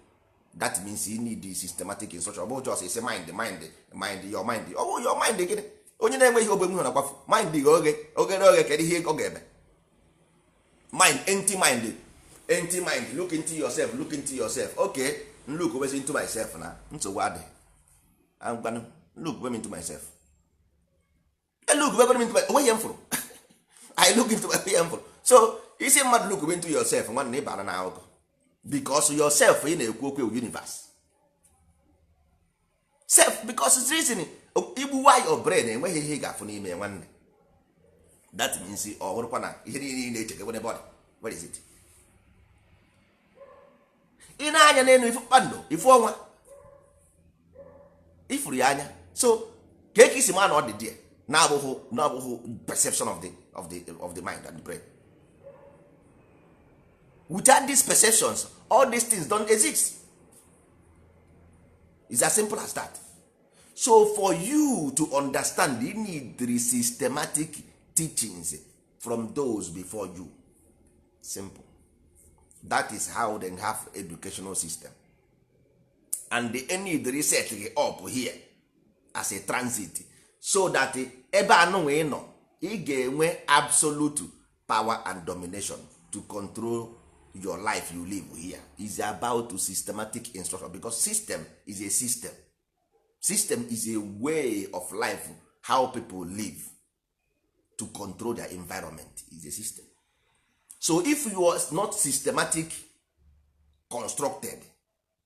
That means you need the systematic instruction. Ọ bụghị just isi mind, mind, mind your mind. Ọ bụ your mind gịnị? Onye na-enweghị ogbe nwe na-akwafu mind gị oge ogere oge. Kedu ihe ọ ga-eme? Mind, empty mind, empty mind. Look into yourself, look into yourself. Okay, look wezi into myself na nsogbu adịghị. Ngwanụ, look into myself. Look into my onwe ihe m fụrụ. I look into my ihe m fụrụ. So isi mmadụ look into yourself, nwanne, ị bara na akụkọ, because yourself ị na-ekwu okwu universe self, because it's reason igbuwa your brain, enweghị ihe ị ga-afụ n'ime, nwanne. That means ọ bụrụkwa na ihe niile ị na-eche were body, where is it? Ị na-anya n'elu, ifu kpando, ifu ọnwa, ifuru ya anya. So ka eke isi ma na ọ dị there na-abụghị perception of the mind and the brain. Without these perceptions, all these things don't exist. It's as simple as that. So for you to understand, you need the systematic teachings from those before you. Simple. That is how they have educational system, and they need reset gị up here as a transit, so that ebe anụnwa ị nọ, ị ga-enwe absolute power and domination to control your life you live here. Is about to systematic instruction, because system is a system. System is a way of life, how people live to control their environment is a system. So if you are not systematic constructed,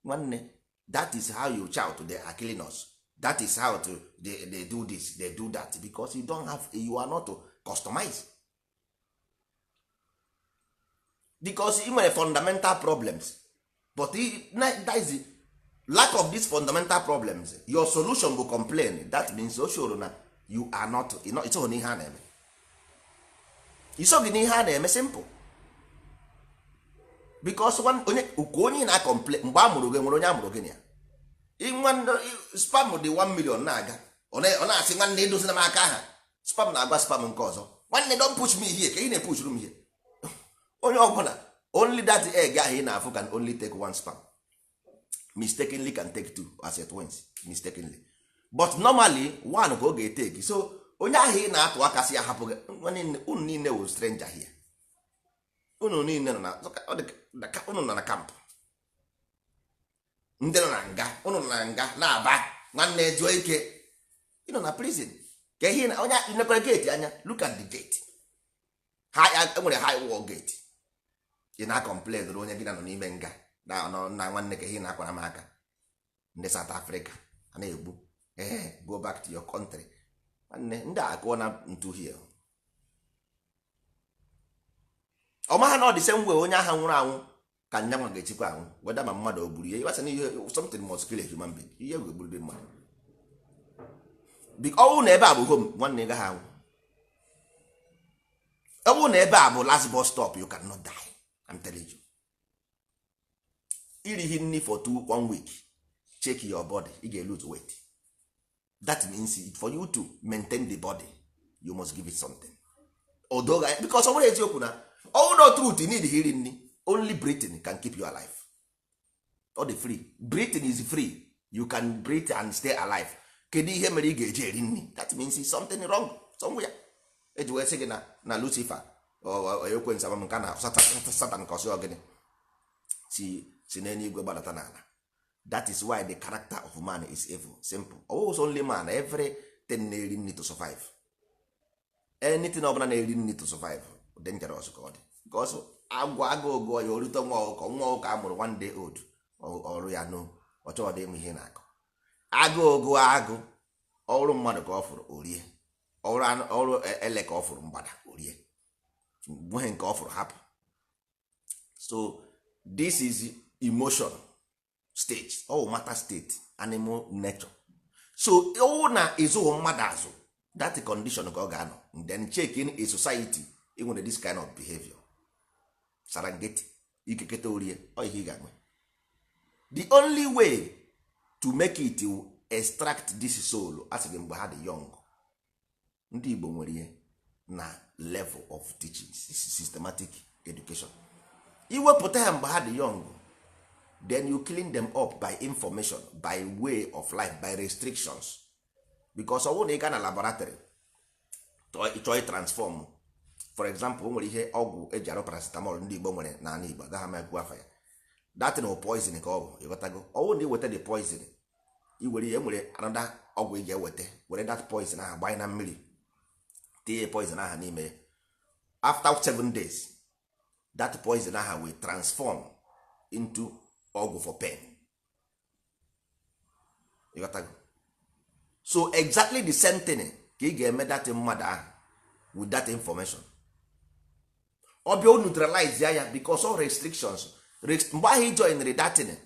nwanne, that is how you shout they are killing us. That is how to, they do this, they do that, because you don't have, you are not customized, because ị nwere fundamental problems. But that is the lack of these fundamental problems. Your solution bụ complain. That means o showro na you are not isoghị n'ihe a na-eme, isoghị n'ihe a na-eme. Simple. Because onye ka onye na complain mgbe a mụrụ gị, nwere onye a mụrụ gị na ya. Sperm dị 1 million na-aga, ọ na-asị, "Nwanne, edozina m aka." Aha sperm na-agwa sperm nke ọzọ, "Nwanne, don't push me here." Ka ị na-epushuru m here? Onye ọbụla, only that egg ahụ ị na-afụ can only take one sperm. Mistakenly can take two as a twins, mistakenly, but normally one ka ọ ga-eteki. So onye ahụ ị na-atụ aka si ya hapụ gị, nwanne, unu niile wụ stranger here. Unu niile nọ na ọ dị ka unu nọ na camp, ndị nọ na nga. Unu nọ na nga na-aba, nwanne, jụọ ike. Ị nọ na prison ka ihe na onye nekwara gate anya. Look at the gate ha enwere, high wall gate. Ị na-complain rụ onye gị na nọ n'ime nga na nọ na, nwanne, ka ihe na-akwara m aka. Ndị South Africa a na-egbu, ee, go back to your country. Nwanne, ndị a akụọ na ntu here. Ọ maha na ọ dị same way onye agha nwụrụ anwụ ka nyanwa ga-echikwa anwụ, weda ma mmadụ o gburu ya. Ịwasị na ihe something must kill a human being, ihe ga-egburiri mmadụ. Ọnwụ na ebe a bụ home, nwanne, ị gaghị anwụ. Ọ bụrụ na ebe a bụ last bus stop, you cannot die. I'm telling you. Irighi nri for 2 1 week, check your body, ị ga-lose weight. That means for you to maintain the body, you must give it something. Odoga, because ọ bụrụ eziokwu na ọwụ no truth, you need iri nri. Only breathing can keep you alive. Ọ dị free. Breathing is free. You can breathe and stay alive. Kedu ihe mere ị ga-eji eri nri? That means is something wrong somewhere. Eji wee sị gị na Lucifer, ekwensu, amam nke na Satan, ka ọ sị ọ gịnị si n'eluigwe gbadata n'ala. That is why the character of man is evil. Simple. Always only man, everything na-eri nri to survive. Anything ọbụla na-eri nri to survive, dangerous ka ọ dị, because agwọ agụụ gụọ ya, orute nwa ọkụkọ, nwa ọkụkọ a mụrụ one day old, ọrụ ya no ọ chọọ dị ịmụ ihe na-akọ. Agụụ gụọ agụ, ọrụ mmadụ ka ọ fụrụ orie, ọrụ ọrụ ele ka ọ fụrụ, mgbada orie, nweghị nke ọ fụrụ hapụ. So this is emotion state or matter state, animal nature. So ọwụ na ịzụghị mmadụ azụ, that condition ka ọ ga-anọ. Then check in a society ị nwere this kind of behavior, Serengeti, ikeketa orie, ọ ihe ị ga-enwe. The only way to make it to extract this soul, a sị gị mgbe ha dị young, ndị Igbo nwere ihe na level of teaching, systematic education, iwepụta ha mgbe ha dị young. Then you clean them up by information, by way of life, by restrictions, because ọ bụrụ na ị gaa na laboratory chọọ transform, for example, o nwere ihe ọgwụ eji arụ paracetamol ndị Igbo nwere n'ala Igbo, agaghị m ekwu afa ya. That na poison ka ọ bụ, ịghọtago? Ọ bụrụ na ị weta the poison, i were ihe nwere another ọgwụ ị ga-eweta, were that poison ahụ gbanye na mmiri, tinye poison ahụ n'ime ya. After 7 days, that poison ahụ will transform into ọgwụ for pain, ịghọtago? So exactly the same thing ka ị ga-eme that mmadụ ahụ with that information. Ọ bịa, o neutralize ya because all restrictions. Mgbe ahụ ị joinere that thing,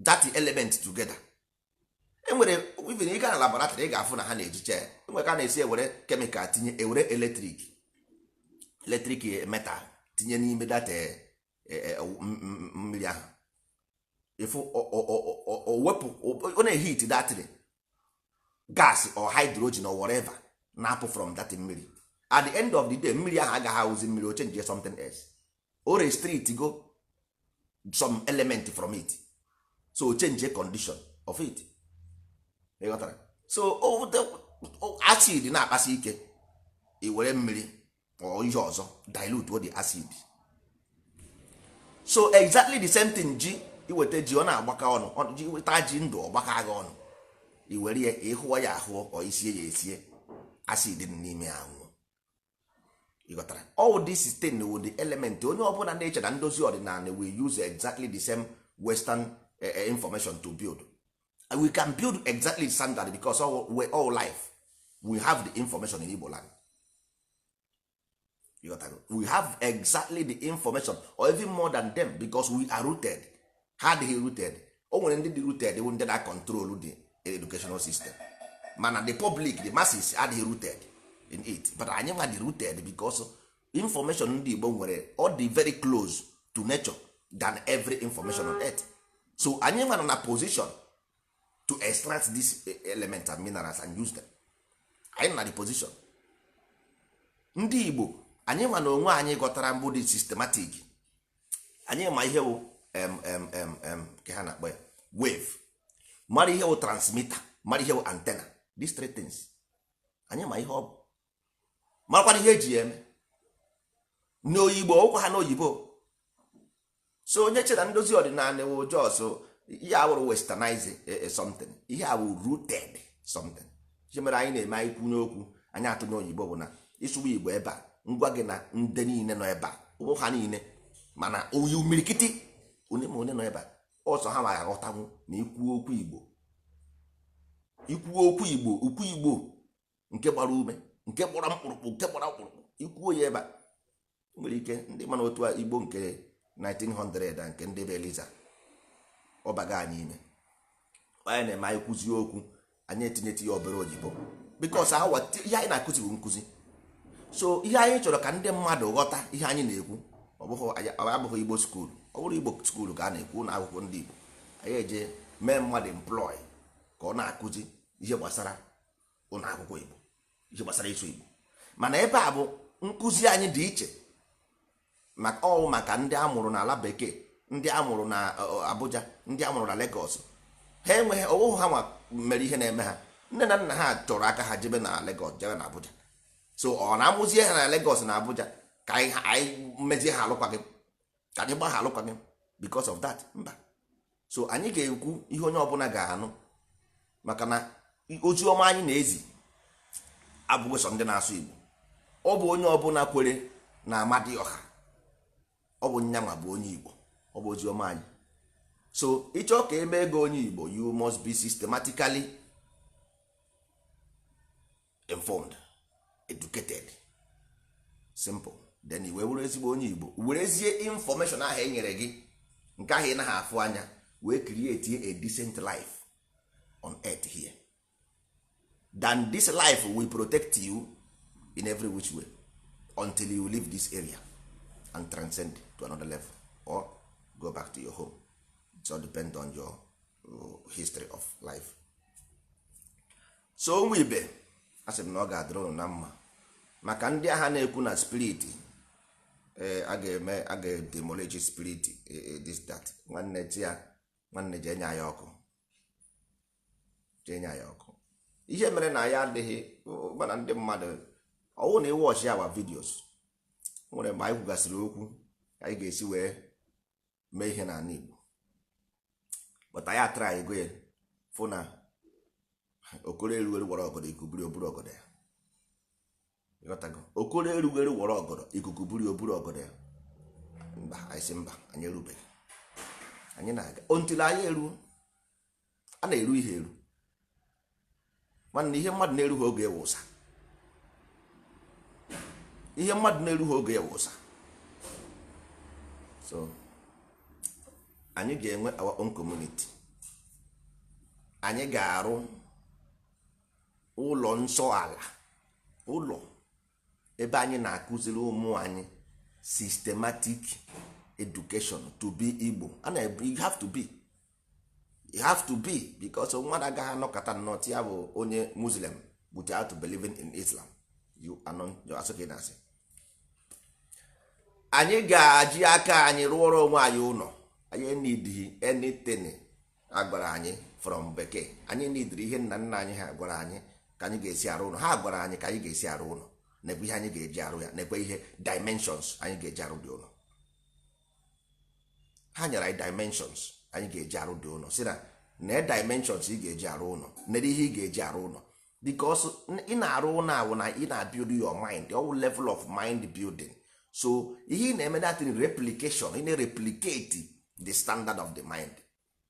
that element together, enwere even ị gaa na laboratory, ị ga-afụ na ha na-ejicha ya. Enwere ka a na-esi ewere chemical tinye, ewere electric metal tinye n'ime that mmiri ahụ. Ifu o wepụ, ọ na-ehit that thing, gas or hydrogen or whatever na-apụ from that mmiri. At the end of the day, mmiri ahụ agaghị awụzi mmiri, o change something else. O restrict go some element from it, so o change condition of it. Ịghọtara? So acid na-akpasi ike, i were mmiri or ihe ọzọ dilute the acid. So exactly the same thing, ji iweta ji, ọ na-agbaka ọnụ. Ji weta ji ndụ, ọgbaka gị ọnụ. I were ya ịhụọ ya ahụọ, ọ isie ya esie, acid dị n'ime ya anwụọ. Ịghọtara? All this thing with the element, onye ọbụla na-eche na ndozi ọdịnala will use exactly the same western information to build, and we can build exactly standard because all life, we have the information in Igbo land. Ịghọtara? We have exactly the information or even more than them because we are rooted. Ha adịghị rooted. O nwere ndị dị rooted, bụ ndị na control the educational system, mana the public, the masses, adịghị rooted in it. But anyị nwa dị rooted because information ndị Igbo nwere, ọ dị very close to nature than every information on earth. So anyị nwa nọ na position to extract these elements and minerals and use them. Anyị nọ na the position, ndị Igbo. Anyị nwa na onwe anyị ghọtara mbụ dị systematic. Anyị ma ihe wụ mm ka ha na-akpọ ya wave, mara ihe wụ transmitter, mara ihe wụ antenna. These three things, anyị ma ihe ọ bụ, marakwana ihe eji ya eme n'oyibo, okwu ha n'oyibo. So onye che na ndozi ọdịnala wụ just ihe awụrụ westernize something, ihe awụ rooted something. Ihe mere anyị na-eme, anyị kwunye okwu, anyị atụ n'oyibo, bụ na ịsụwa Igbo ebe a, ngwa gị na ndị niile nọ ebe a, ụmụ ha niile, mana oyi umirikiti onye ma onye nọ ebe a ọsọ ha ma aghọtanwu na ikwu okwu Igbo, ikwuo okwu Igbo, okwu Igbo nke gbara ume, nke gbara mkpụrụkpụ, nke gbara mkpụrụkpụ, ikwuo ya ebe a, nwere ike ndị mana otu a Igbo nke 1900 na nke ndị be Eliza ọbaga anyị ime. Anyị na-eme, anyị kwuzie okwu, anyị etinyetụ ya obere oyibo because awa ihe anyị na-akụzi bụ nkụzi. So ihe anyị chọrọ ka ndị mmadụ ghọta ihe anyị na-ekwu, ọ bụghị ọ abụghị Igbo school. Ọ bụrụ Igbo school ka a na-ekwu na akwụkwọ ndị Igbo, anyị eje mee mmadụ employ ka ọ na-akụzi ihe gbasara ụlọ akwụkwọ Igbo, ihe gbasara ịsụ Igbo. Mana ebe a bụ nkụzi anyị dị iche, maka ọ maka ndị amụrụ n'ala bekee, ndị amụrụ na Abuja, ndị amụrụ na Lagos. Ha enweghị ọwụhụ, ha nwa mere ihe na-eme ha. Nne na nna ha chọrọ aka ha jebe na Lagos, jebe na Abuja. So ọ na-amụzie ha na Lagos na Abuja ka anyị mezie ha alụkwaghị, ka anyị gba ha alụkwaghị because of that? Mba. So anyị ga-ekwu ihe onye ọbụla ga-anụ, maka na ozi ọma anyị na-ezi abụghị sọ ndị na-asụ Igbo. Ọ bụ onye ọbụla kwere na Amadioha, ọ bụ nyanwa bụ onye Igbo. Ọ bụ ozi ọma anyị. So ịchọ ka eme ego onye Igbo, you must be systematically informed, educated, simple. Then i wee bụrụ ezigbo onye Igbo, werezie information ahụ e nyere gị, nke ahụ ị naghị afụ anya, wee create a decent life on earth here. Than this life will protect you in every which way until you leave this area and transcend to another level or go back to your home. It all depend on your history of life. So ụmụ ibe, a sị m na ọ ga-adịrị unu na mma. Maka ndị agha na-ekwu na spirit, ee, a ga-eme, a ga-demolish spirit, this, that, nwanne chi ya. Nwanne, jee nye anyị ọkụ, jee nye anyị ọkụ. Ihe mere na ya adịghị mana ndị mmadụ ọwụ na ịwatch our videos nwere mgbe anyị kwugasịrị okwu anyị ga-esi wee mee ihe n'ala Igbo, but anyị atara ego ya fụ na okoro erugheri were ọgọdọ, ikuku buru oburu ọgọdọ ya. Ịghọtago? Okoro erugheri were ọgọdọ, ikuku buru oburu ọgọdọ ya. Mba, anyị sị mba, anyị erubeghị. Anyị na-aga until anyị eruo. A na-eru ihe eru. Nwanne, ihe mmadụ na-erughị oge ewe ụsa, ihe mmadụ na-erughị oge ewe ụsa. So anyị ga-enwe our own community. Anyị ga-arụ ụlọ nsọ ala, ụlọ ebe anyị na-akụziri ụmụ anyị systematic education to be Igbo. And you have to be, you have to be, because mmadụ agaghị anọkọta nnọọ ya bụ onye Muslim without believing in Islam. You are not, you are asị na asị. Anyị ga-aji aka anyị rụọrọ onwe anyị ụlọ. Anyị need anything a gwara anyị from bekee. Anyị nidiri ihe nna nna anyị ha gwara anyị ka anyị ga-esi arụ ụlọ. Ha gwara anyị ka anyị ga-esi arụ ụlọ, nekwe ihe anyị ga-eji arụ ya, nekwe ihe dimensions anyị ga-eji arụ dị ụlọ. Ha nyere anyị dimensions anyị ga-eji arụ dị ụlọ, si na nee dimensions ị ga-eji arụ ụlọ, nere ihe ị ga-eji arụ ụlọ, because ị na-arụ ụlọ awụ na ị na-build your mind, ọwụ level of mind building. So ihe ị na-eme, that in replication, ị na-replicate the standard of the mind.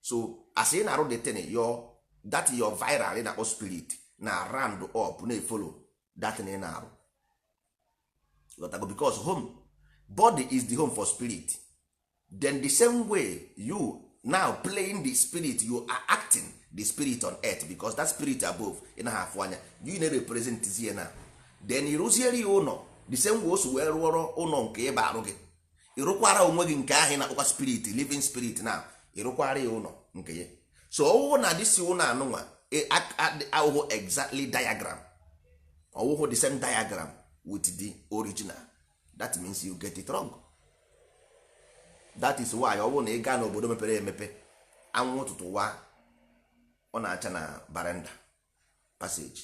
So as ị na-arụ the thing, your that your viral ị na-akpọ spirit na round up, na-efollow that thing ị na-arụ. Ghọtago? Because home body is the home for spirit. Then the same way you now playing the spirit, you are acting the spirit on earth, because that spirit above ị naghị afụ anya, you na-represent zie na. Then ị rụziere ya ụlọ the same way o si wee rụọrọ ụlọ nke ịba arụ gị. Ịrụkwara onwe gị nke ahụ ị na-akpọkwa spirit, living spirit na ịrụkwara ya ụlọ nke ya. So ọwụhụ na dịsi ụlọ anụnwa ahụhụ exactly diagram, ọwụhụ the same diagram with the original, that means you get it wrong. That is why ọ bụrụ na ị gaa n'obodo mepere emepe, anwụ ụtụtụ wa, ọ na-acha na baranda passage.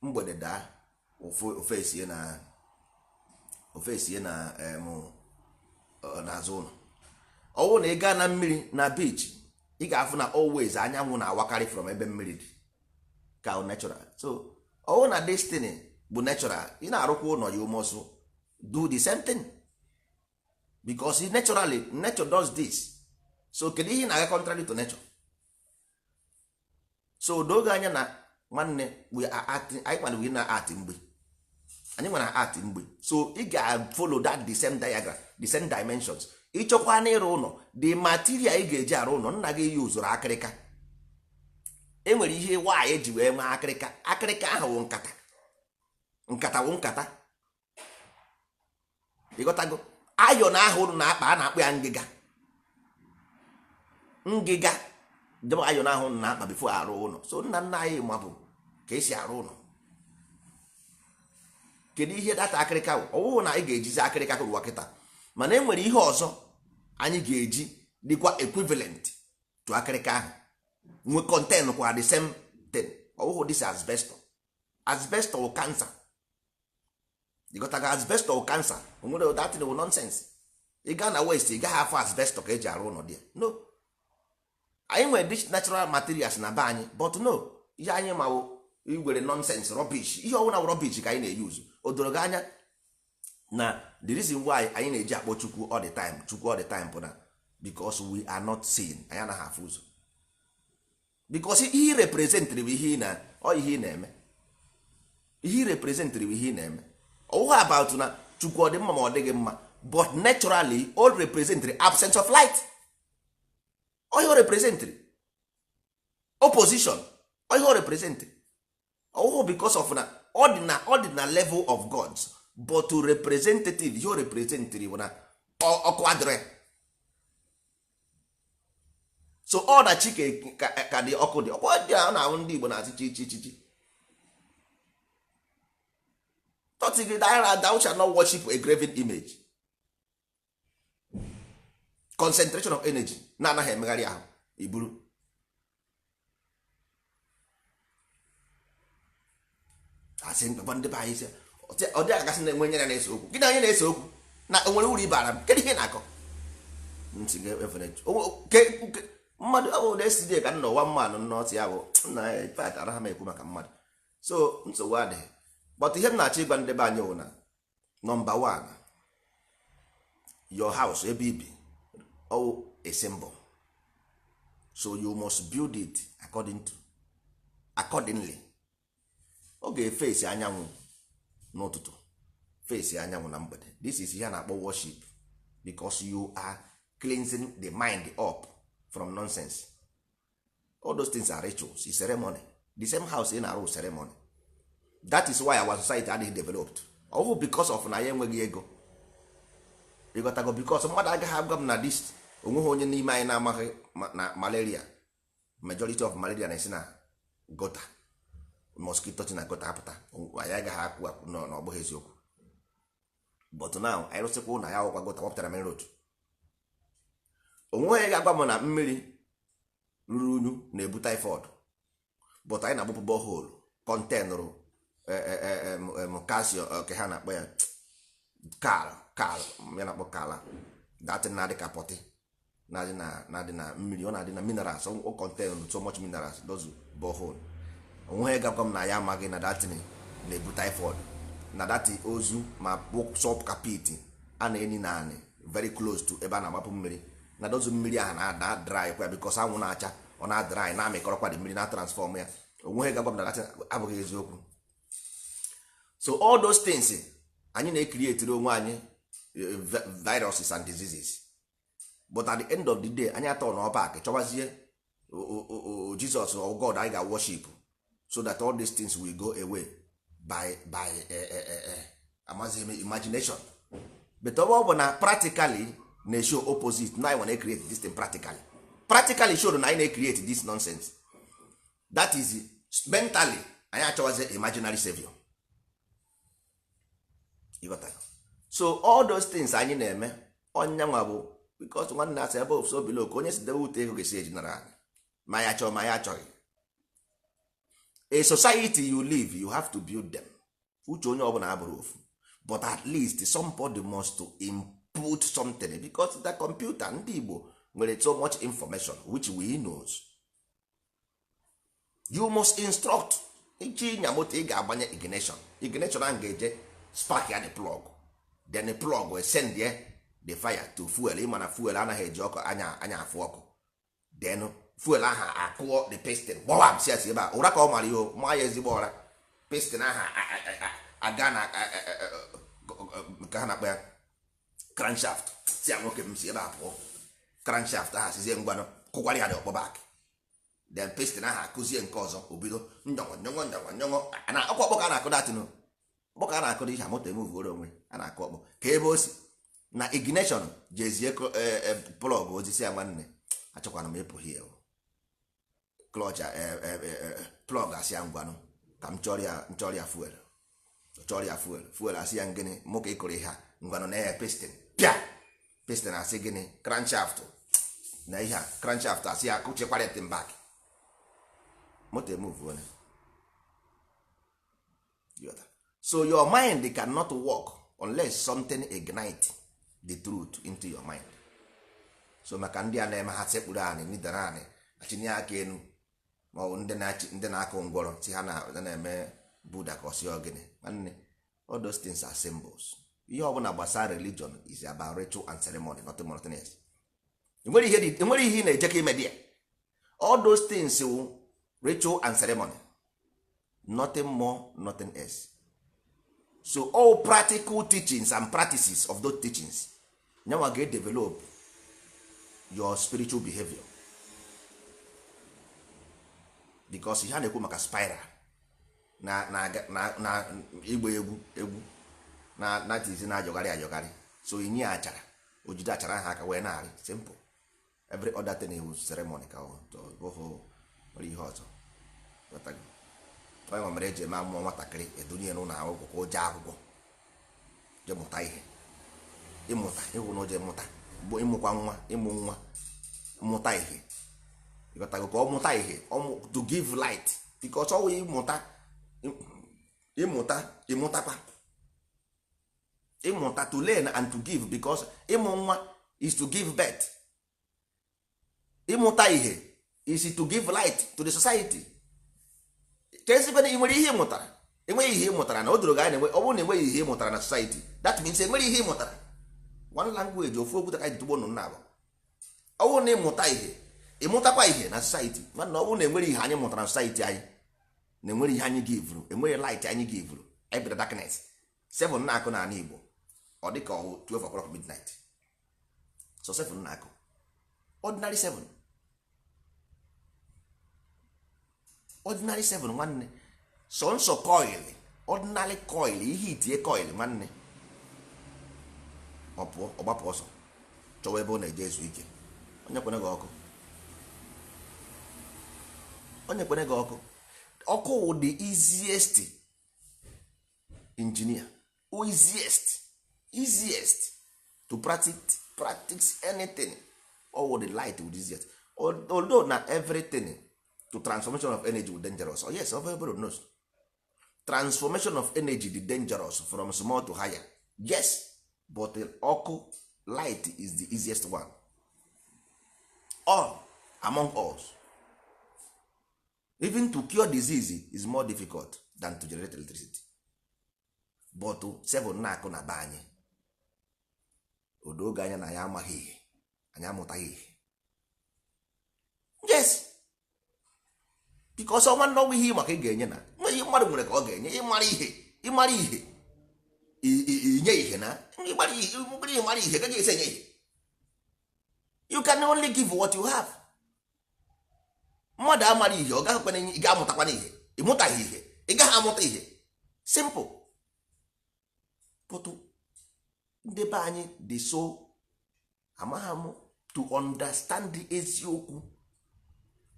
Mgbede daa, ofe esie na ofe esie na n'azụ ụlọ. Ọ bụrụ na ị gaa na mmiri, na beach, ị ga-afụ na always anyanwụ na-awakarị from ebe mmiri dị ka natural. So ọ bụrụ na destiny bụ natural, ị na-arụkwa ụlọ, you must do the same thing, because naturally nature does this. So kedu ihe ị na-aga contrary to nature? So doge anya na nwanne, we are acting, anyị nwere, we na art mgbe anyị nwere art mgbe. So ị ga-follow that the same diagram, the same dimensions. Ịchọkwa na ịrụ ụlọ, the material ị ga-eji arụ ụlọ, nna gị yi usoro akịrịka. E nwere ihe nwaanyị eji wee nwee akịrịka. Akịrịka ahụ wụ nkata, nkata wụ nkata. Ịghọtago? Ayọn ahụ ụnụ na-akpa, a na-akpọ ya ngịga. Ngịga debe ayọn ahụ ụnụ na-akpa before arụ ụlọ. So nna nna anyị mabụ ka esi arụ ụlọ. Kedu ihe data akịrịka bụ? Ọwụhụ na anyị ga-ejizi akịrịka ụwa kịta, mana e nwere ihe ọzọ anyị ga-eji dịkwa equivalent to akịrịka ahụ, nwe contain kwa the same thing. Ọwụhụ this asbestos. Asbestos wụ cancer. Ịghọtago? Asbestos wụ cancer. Onwere that thing wụ nonsense. Ị gaa na west, ị gaghị afụ asbestos ka eji arụ ụlọ dị. No, anyị nwere this natural materials na be anyị, but no, ihe anyị ma wụ iwere nonsense, rubbish. Ihe ọbụla wụ rubbish ka anyị na-eyuzu. O doro gị anya na the reason why anyị na-eji akpọ Chukwu all the time, Chukwu all the time, bụ na because we are not seeing. Anyị anaghị afụ ụzọ, because ihe ị representịrị bụ ihe ị na ọ ihe ị na-eme. Ihe ị representịrị bụ ihe ị na-eme. Ọwụghị about na Chukwu ọ dị mma ma ọ dịghị mma, but naturally all representịrị absence of light. Ọ ihe o representịrị opposition, ọ ihe o representịrị. Ọwụhụ because of na ọ dị na level of gods, but to representative, ihe o representịrị bụ na ọkụ adịrị. So ọ na chi ka dị ọkụ dị ọkụ dị. A na-ahụ ndị Igbo na-asị chi chi chi chi tọtị gị. Thou shall not worship a graven image. Concentration of energy na-anaghị emegharị ahụ. Iburu asị mkpekwa ndị be anyị sị ọ dị agasị na-enwe nye ya na-ese okwu. Gị na onye na-ese okwu na o nwere uru ịbara m? Kedu ihe ị na-akọ? Ntị ga-efere mmadụ ọ bụ na esi ka nna ụwa mmanụ nnọtị ya bụ nna ya. In fact, anaghị m ekwu maka mmadụ, so nsogbu adịghị. But ihe m na-achọ ịgwa ndị be anyị wụ na number one, your house ebe ibi ọwụ a symbol, so you must build it accordingly. Ọ ga-efesi anyanwụ n'ụtụtụ, fesi anyanwụ na mgbede. This is ihe a na-akpọ worship, because you are cleansing the mind up from nonsense. All those things are rituals, is ceremony. The same house ị na-arụ, ceremony. That is why our society adịghị developed. Ọwụ because of na ya enweghị ego, ịghọtago? Because mmadụ agaghị agwa m na this onweghị onye n'ime anyị na-amaghị na malaria, majority of malaria na-esi na gutter, mosquito si na gutter apụta. Anyị agaghị akwụ akwụ na ọ bụghị eziokwu. But now anyị rụsịkwa ụlọ ya, akwụkwa gutter wapụtara main road. Onweghị ga-agwa m na mmiri ruru unyu na-ebu typhoid, but anyị na-agbapụ borehole containrụ calcium ke ha na-akpọ ya kal ya na-akpọ kala datin na-adị ka pọtị na-adị na mmiri, ọ na-adị na minerals, o contain so much minerals, those borehole. Onweghị gakwa m na ya amaghị na datin na-ebu typhoid, na dati ozu ma sọp kapiti a na-eni na anị very close to ebe a na-agbapụ mmiri, na dozu mmiri ahụ na dry kwa because anwụ na-acha, ọ na dry, na-amịkọrọkwa dị mmiri na transform ya. Onweghị gakwa m na datin abụghị eziokwu. So all those things anyị na-ecreatiri onwe anyị viruses and diseases, but at the end of the day anyị atọ na ọpak chọwazie Jesus or God anyị ga-worship so that all these things will go away by amaghị m, imagination. But ọ bụ na practically na-show opposite na anyị na-create this thing. Practically show na anyị na-create this nonsense. That is mentally anyị achọwazie imaginary savior. You got that? So all those things anyị na-eme ọnyanwa bụ because nwanne asị ebe ofu obilo ka onye si debe ute ego ga-esi ejinara anyị, ma ya chọọ ma ya achọghị. A society you live, you have to build them. Uche onye ọbụla abụrụ ofu, but at least somebody must to input something, because the computer ndị Igbo nwere so much information which we knows. You must instruct. Ichi ịnya moto, ị ga-agbanye ignition. Ignition ahụ ga-eje spark ya the plug, then the plug will send the fire to fuel. Ịma na fuel anaghị eji ọkụ anya anya afụ ọkụ. Then fuel ahụ akụọ the piston, gbawam si esi ebe a ụra ka ọ mara ihe o maa ya ezigbo ụra. Piston ahụ aga na nke ha na-akpọ ya crankshaft, si a nwoke m si ebe a pụọ. Crankshaft ahụ sizie ngwanụ kụkwara ya dị ọkpọ back. Then piston ahụ akụzie nke ọzọ, obido nyọngọ nyọngọ nyọngọ nyọngọ na ọkwa ọkpọ ka a na-akụ datịnụ, ọkpọ ka a na-akụ ihe moto emuvuru onwe a na-akụ ọkpọ ka ebe o si na ignition jezie plug osisi ya. Nwanne, achọkwana m ịpụ hie clutch plug asị ya ngwanụ ka m chọrọ ya, nchọrọ ya fuel, chọrọ ya fuel. Fuel asị ya gịnị mụ ka ị kụrụ ihe a? Ngwanụ na ya piston pịa piston asị gịnị crankshaft na ihe a. Crankshaft asị ya kụchekwara ya back, moto emove onye. So your mind cannot work unless something ignite the truth into your mind. So maka ndị a na-eme ha sekpuru anị nidara anị achinye aka enu, ma ọ bụ ndị na-akụ ngwọrọ si ha na-eme Buddha ka ọ si ogene. Nwanne, all those things are symbols. Ihe ọbụla gbasara religion is about ritual and ceremony, nothing more, nothing else. Enwere ihe ị na-eje ka ime there. All those things wụ ritual and ceremony, nothing more, nothing else. So all practical teachings and practices of those teachings nyanwa ga-develop your spiritual behavior, because ihe a na-ekwu maka spiral na ịgba egwu egwu na tizi na-ajọgharị ajọgharị. So inye achara ojide achara ahụ aka wee na-arị. Simple. Every other thing is ceremony ka ọ bụghị nwere ihe ọzọ. Ghọtago? Onye nwe mere eji eme amụọ nwatakịrị, edunye n'ụlọ akwụkwọ ka o jee akwụkwọ, jee mụta ihe. Ịmụta ịhụ na o jee mụta bụ ịmụkwa nwa, ịmụ nwa, mmụta ihe. Ịghọtago? Ka ọ mụta ihe, to give light, because ọ wụ ịmụta, ịmụta, ịmụtakwa, ịmụta, to learn and to give, because ịmụ nwa is to give birth. Ịmụta ihe is to give light to the society. Ka ezigbo ị nwere ihe ị mụtara, enweghị ihe ị mụtara na o doro gị anya. Ọ bụrụ na enweghị ihe ị mụtara na society, that means enweghị ihe ị mụtara. One language, ofu okwu ka ji tụgbo nụ nna abụ. Ọ bụrụ na ịmụta ihe, ịmụtakwa ihe na society, mana ọ bụrụ na enwere ihe anyị mụtara na society anyị, na enwere ihe anyị givuru, enweghị light anyị givuru, anyị bịara darkness. 7 na-akụ n'ala Igbo, ọ dị ka ọ 12 o'clock midnight. So 7 na-akụ, ordinary 7, ordinary 7, nwanne, so nsọ coil, ordinary coil, ihe itinye coil, nwanne, ọ pụọ, ọ gbapụ ọsọ chọwa ebe ọ na-eje ezu ike. Onye kwene gị ọkụ? Onye kwene gị ọkụ? Ọkụ wụ the easiest engineer, easiest to practice anything. All the light with easiest, although na everything to transformation of energy with dangerous. Oh yes, everybody knows transformation of energy dị dangerous from small to higher, yes, but the ọkụ, light, is the easiest one all among us. Even to cure disease is more difficult than to generate electricity. But seven na-akụ na be anyị, odoge anya na ya amaghị ihe, anyị amụtaghị ihe. Yes, because ọnwa nnọnwụ ihe maka ị ga-enye na ihe mmadụ nwere ka ọ ga-enye. Ịmara ihe, ịmara ihe, inye ihe na ịmara ihe, ịmara ihe gaghị esi enye ihe. You can only give what you have. Mmadụ amara ihe, ọ gaghị ị ga-amụtakwana ihe. Ịmụtaghị ihe, ị gaghị amụta ihe. Simple. But ndị be anyị dị so amagha m to understand eziokwu.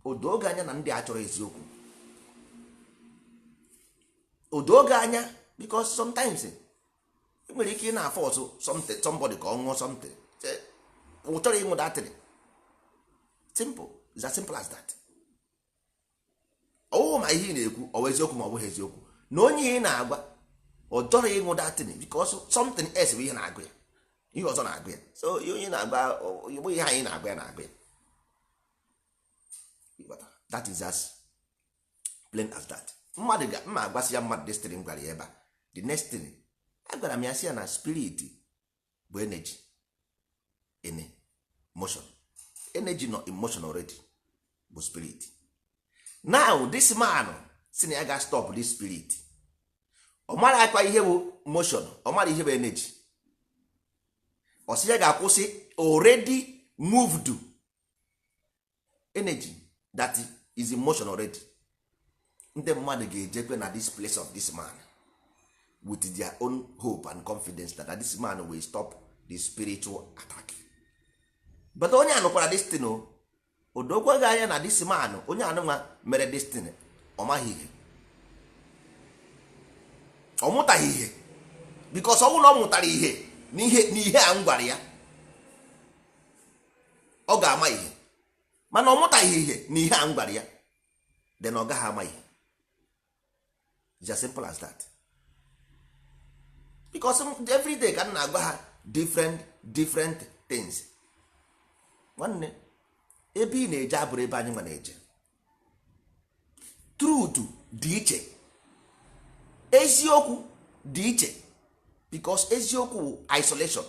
Odoge anya na ndị a chọrọ eziokwu, odoge anya, because sometimes ị nwere ike ị na-afọ ọsụ something, somebody ka ọ ṅụọ something, ọ chọrọ ịṅụ that thing. Simple, is as simple as that. Ọwụwụ ma ihe ị na-ekwu ọ bụ eziokwu ma ọ bụghị eziokwu, na onye ị na-agwa ọ chọrọ ịṅụ that thing because something else bụ ihe na-agụ ya, ihe ọzọ na-agụ ya. So ihe onye na-agwa ọ bụghị ihe anyị na-agwa ya na-agụ ya. That is as plain as that. Mmadụ ga mma agwasị ya mmadụ this thing m gwara ya ebe a. The next thing agwara m ya, sị ya na spirit bụ energy in motion. Energy nọ in motion already bụ spirit. Now this man si na ya ga stop this spirit, ọ mara akwa ihe bụ motion, ọ mara ihe bụ energy. Ọ sị ya ga-akwụsị already moved energy that is in motion already. Ndị mmadụ ga-ejekwe na this place of this man with their own hope and confidence that this man will stop the spiritual attack. But onye anụkwara this thing, o odokwaghị anya na this man, onye anụnwa mere this thing, ọ maghị ihe, ọ mụtaghị ihe, because ọ bụrụ na ọ mụtara ihe n'ihe a m gwara ya, ọ ga-ama ihe. Mana ọ mụtaghị ihe n'ihe a m gwara ya, then ọ gaghị ama ihe. It's as simple as that. Because every day ka m na-agwa ha different different things. Nwanne, ebe ị na-eje abụrụ ebe anyị nwa na-eje. Truth dị iche, eziokwu dị iche, because eziokwu wụ isolation.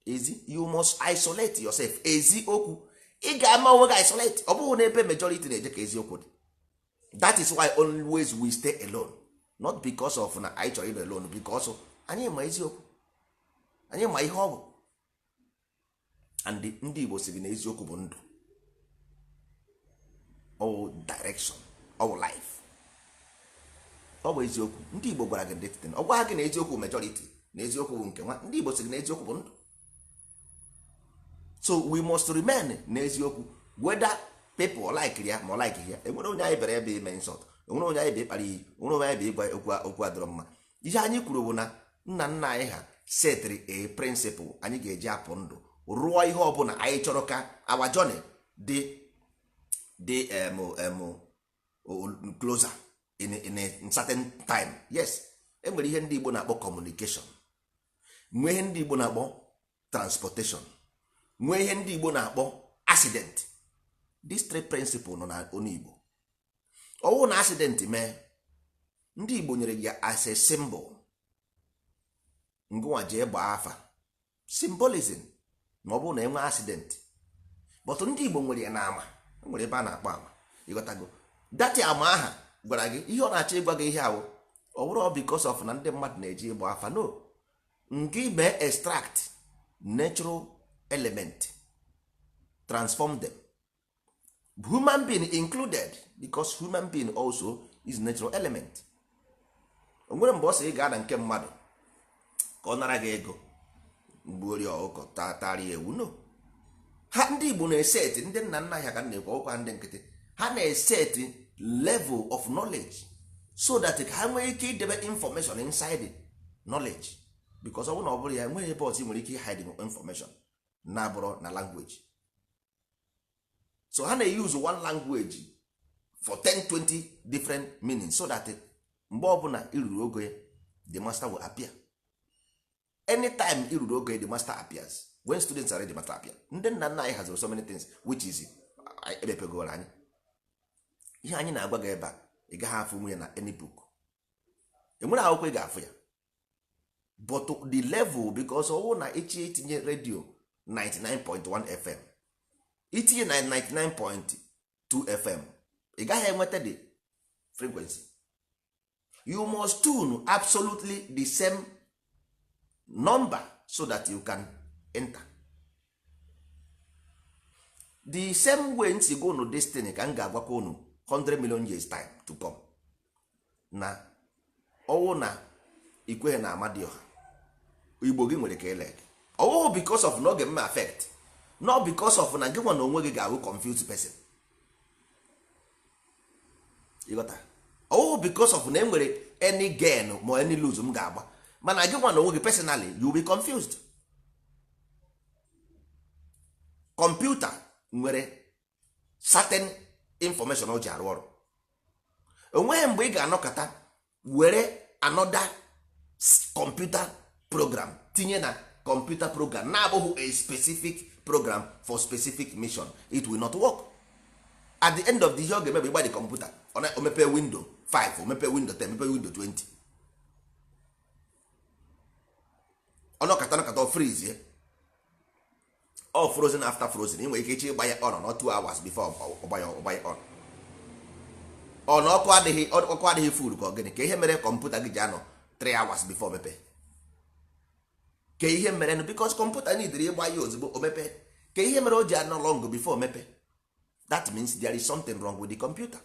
Ezi, you must isolate yourself. Eziokwu, ị ga-ama onwe gị isolate. Ọ bụghị n'ebe majority na-eje ka eziokwu dị. That is why always we stay alone, not because of na anyị chọrọ ịnọ alone, because anyị ma eziokwu, anyị ma ihe ọ bụ. And ndị Igbo siri na eziokwu bụ ndụ, ọ bụ direction, ọ bụ life, ọ bụ eziokwu. Ndị Igbo gwara gị ndị ọ gwa gị na eziokwu majority, na eziokwu bụ nke nwa. Ndị Igbo siri na eziokwu bụ ndụ. So we must remain n'eziokwu, whether people like ya ma ọ like ya. Enwere onye anyị bịara ebe ime insult, enwere onye anyị bịa ịkpara iyi, enwere onye anyị bịa ịgwa okwu okwu adọrọ mma. Ihe anyị kwuru bụ na nna nna anyị ha setịrị a principle anyị ga-eji apụ ndụ rụọ ihe ọbụla anyị chọrọ ka our journey dị. Dị closer in a certain time. Yes, enwere ihe ndị Igbo na-akpọ communication, nwee ihe ndị Igbo na-akpọ transportation, nwee ihe ndị Igbo na-akpọ accident. These three principle nọ na onu Igbo. Ọwụ na accident mee, ndị Igbo nyere ya as a symbol. Ngụnwa jee gbaa afa, symbolism, ma ọ bụrụ na enwe accident. But ndị Igbo nwere ya na ama, nwere ebe a na-akpọ ama. Ịghọtago? Dati ama aha gwara gị ihe ọ na-achọ ịgwa gị. Ihe ahụ ọ bụrụ because of na ndị mmadụ na-eji ịgba afa, no. Nke mee extract natural element, transform them, human being included, because human being also is natural element. O nwere mgbe ọ sị ị gaa na nke mmadụ ka ọ nara gị ego, gbuori ọkụkọ, tarịa ewu, no. Ha ndị Igbo na-eseti, ndị nna nna ha ka na-ekwu ọkwa, ndị nkịtị ha na-eseti level of knowledge so that ka ha nwee ike idebe information inside knowledge, because ọ bụrụ na ọ bụrụ ya, enweghị ebe ọzọ ị nwere ike hide information na-abụrụ na language. So ha na-use one language for 10, 20 different meanings, so that mgbe ọbụla iruru ogo ya, the master will appear. Anytime iruru ogo ya, the master appears. When students are ready, the master appear. Ndị nna nna anyị haziri so many things, which is emepegoro anyị. Ihe anyị na-agwa gị ebe a, ị gaghị afụ nwunye na any book. Enwere akwụkwọ ị ga-afụ ya, but the level, because ọwụ na echi itinye redio 99.1 FM, itinye na 99.2 FM, ị gaghị enweta the frequency. You must tune absolutely the same number so that you can enter. The same way nsi go unu destiny ka m ga-agwakwa unu 100 million years time to come, na ọwụ na ikweghị na Amadioha, Igbo gị nwere ka ele ọwụhụ, because of na oge mma affect, not because of na gị nwa na onwe gị ga-abụ confused person. Ịghọta? Ọwụhụ because of na enwere any gain ma any lose m ga-agba, mana gị nwa na onwe gị personally, you will be confused. Kọmputa nwere certain information o ji arụ ọrụ. Onweghị mgbe ị ga-anọkọta were another computer program tinye na computer program na-abụghị a specific program for specific mission. It will not work. At the end of the year, ọ ga-emebi. Ịgba the computer, ọ na omepe window 5, omepe window 10, mepe window 20, ọnọkata nọkata, ọ freeze. Ọ frozen. After frozen, ị nwere ike ịchọ ịgba ya on not 2 hours before ọgba ya, ọgba ya on. Ọ na ọkụ adịghị, ọkụ adịghị full, ka ọ gịnị ka ihe mere kọmputa gị ji anọ 3 hours before mepe? Ka ihe mere nụ? Because kọmputa nidiri ịgba ya ozugbo o mepe. Ka ihe mere o ji anọ long before mepe? That means there is something wrong with the computer.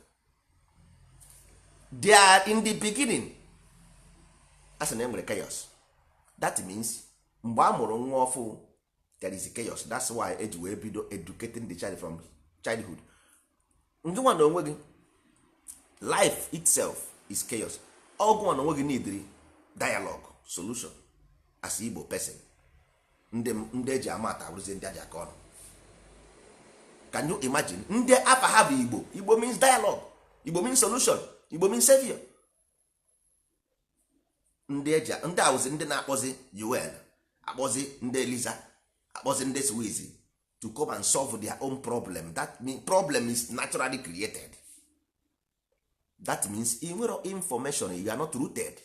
They are in the beginning, a sị na e nwere chaos. That means mgbe a mụrụ nwa ọfụ, there is chaos. That's why eji wee bido educating the child from childhood. Ndị nwa na onwe gị, life itself is chaos. Ọgụ nwa na onwe gị need dialogue, solution. As Igbo person, ndị eji ama ata abụrụzie ndị aji aka ọnụ. Can you imagine? Ndị afa ha bụ Igbo. Igbo means dialogue, Igbo means solution, Igbo means savior. Ndị eji ndị awụzi, ndị na-akpọzi UN, akpọzi ndị Eliza, akpọzi ndị Swiss to come and solve their own problem. That mean problem is naturally created. That means ị nwere information, you are not rooted.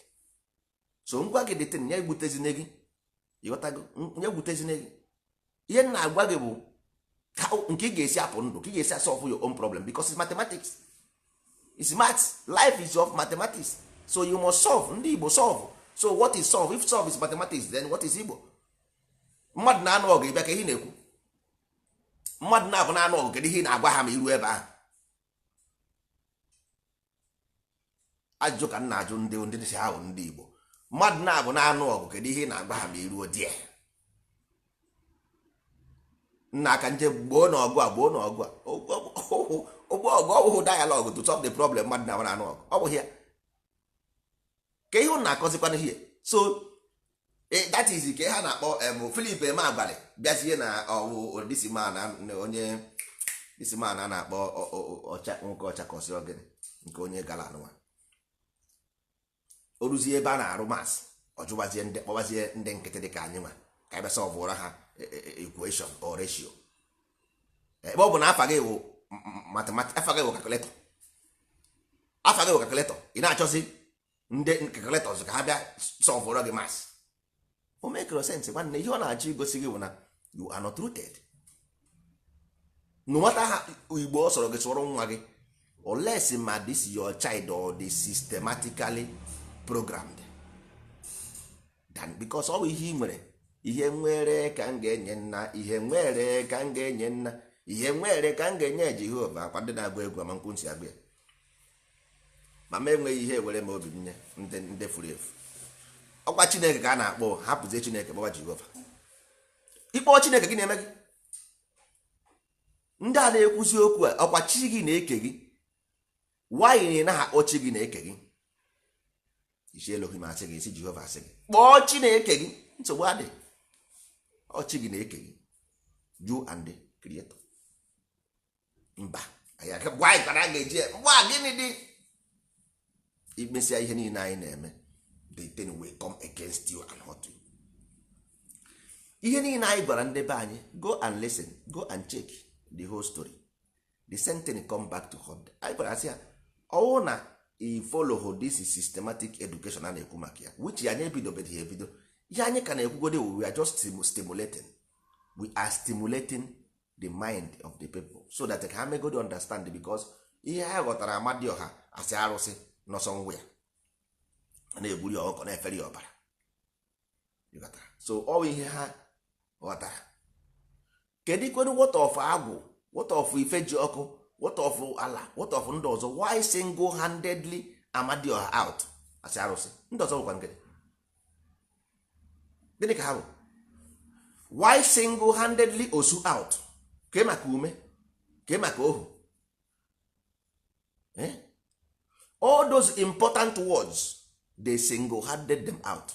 So ngwa gị dịtin ya, egbutezine gị. Ịghọtago? Ya egwutezine gị. Ihe m na-agwa gị bụ nke ị ga-esi apụ ndụ, ka ị ga-esi solve your own problem, because it's mathematics, it's maths. Life is of mathematics, so you must solve. Ndị Igbo solve. So what is solve? If solve is mathematics, then what is Igbo? Mmadụ na-anụ ọgụ, ịbịa ka ihe na-ekwu, mmadụ na-abụ na-anụ ọgụ, kedu ihe ị na-agwa ha ma iru ebe ahụ? Ajụjụ ka m na-ajụ ndị si ahụ, ndị Igbo, mmadụ na-abụ na-anụ ọgụ, kedu ihe ị na-agwa ha ma iruo die nna aka nje gboo na ọgụ a, gboo na ọgụ a, ogbo ọgụ? Ọbụghị dialogue to solve the problem. Mmadụ na-abụ na-anụ ọgụ, ọ bụghị ya ka ihe unu na-akọzikwana here. So that is ka ha na-akpọ em Philip Emeagwali bịazie na ọwụ odisima na onye This man a na-akpọ ọcha, nwoke ọcha ka ọsị ogene nke onye gara anụnwa, o ruzie ebe a na-arụ maths, ọ jụbazie ndị, kpọbazie ndị nkịtị dị ka anyị nwa ka ebe solve ha equation or ratio. Ebe ọ bụ na afa gị wụ mathematics, afa gị wụ calculator, afa gị wụ calculator, ị na-achọzi ndị calculators ka ha bịa solve gị maths. O make sense? Nwanne, ihe ọ na-achọ igosi gị bụ na you are not rooted. No matter how Igbo ọ sọrọ gị sụọrọ nwa gị, unless ma this your child or the systematically programmed than, because ọ bụ ihe ị nwere, ihe nwere ka m ga-enye nna, ihe nwere ka m ga-enye nna, ihe nwere ka m ga-enye Jehova. Akwa ndị na-agụ egwu ama nkwụ ntị agụ ya. Ma m enweghị ihe were m obi m nye ndị furu efu. Ọkwa Chineke ka a na-akpọ, hapụzie Chineke, gbawa Jehova. Ịkpọ Chineke gị na-eme gị. Ndị a na-ekwuzi okwu a, ọkwa chi gị na-eke gị. Nwaanyị na akpọ chi gị na-eke gị isi Elohim asị gị, isi Jehova asị gị, kpọọ chi na-eke gị. Nsogbu adịghị. Ọ chi gị na-eke gị, you and the creator. Mba, gwa anyị kara ga-eji mgbe a gịnị dị imesịa ihe niile anyị na-eme, the thing will come against you and hurt you. Ihe niile anyị gwara ndị be anyị, go and listen, go and check the whole story, the same thing come back to haunt them. Anyị gwara sị ya, ọwụ na i follow this systematic education a na-ekwu maka ya, which anyị ebidobeghị ebido. Ihe anyị ka na-ekwugode, we are just stimulating, we are stimulating the mind of the people so that ka ha megodi understand, because ihe ha ghọtara, Amadioha asị arụsị nọ somewhere na-egburi ọkụkọ, na-efere ya ọbara. Ịghọtara? So ọ bụ ihe ha ghọtara. Kedu kwenu what of agwụ, what of ife ji ọkụ, what of ala, what of ndị ọzọ? Why single handedly Amadioha out asị arụsị? Ndị ọzọ bụkwa nkịtị, gịnị ka ha bụ? Why single handedly osu out? Ke maka ume, ke maka ohu? Eh? All those important words, they single handed them out.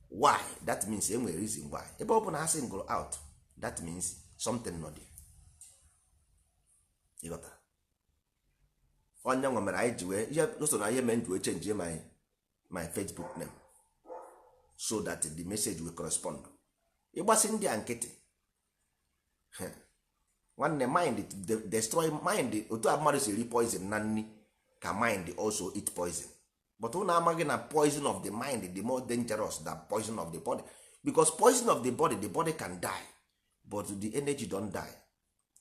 Why? That means e nwere reason why. Ebe ọ bụ na ha single out, that means something nọ there. Ịghọtara? Onye nwe mere anyị ji wee ihe so na ihe mere m ji wee change my Facebook name so that the message will correspond. Ịgbasi ndị a nkịtị, nwanne, mind destroy mind. Otu a mmadụ si eri poison na nri, ka mind also eat poison. But unu amaghị na poison of the mind the more dangerous than poison of the body, because poison of the body, the body can die, but the energy don't die,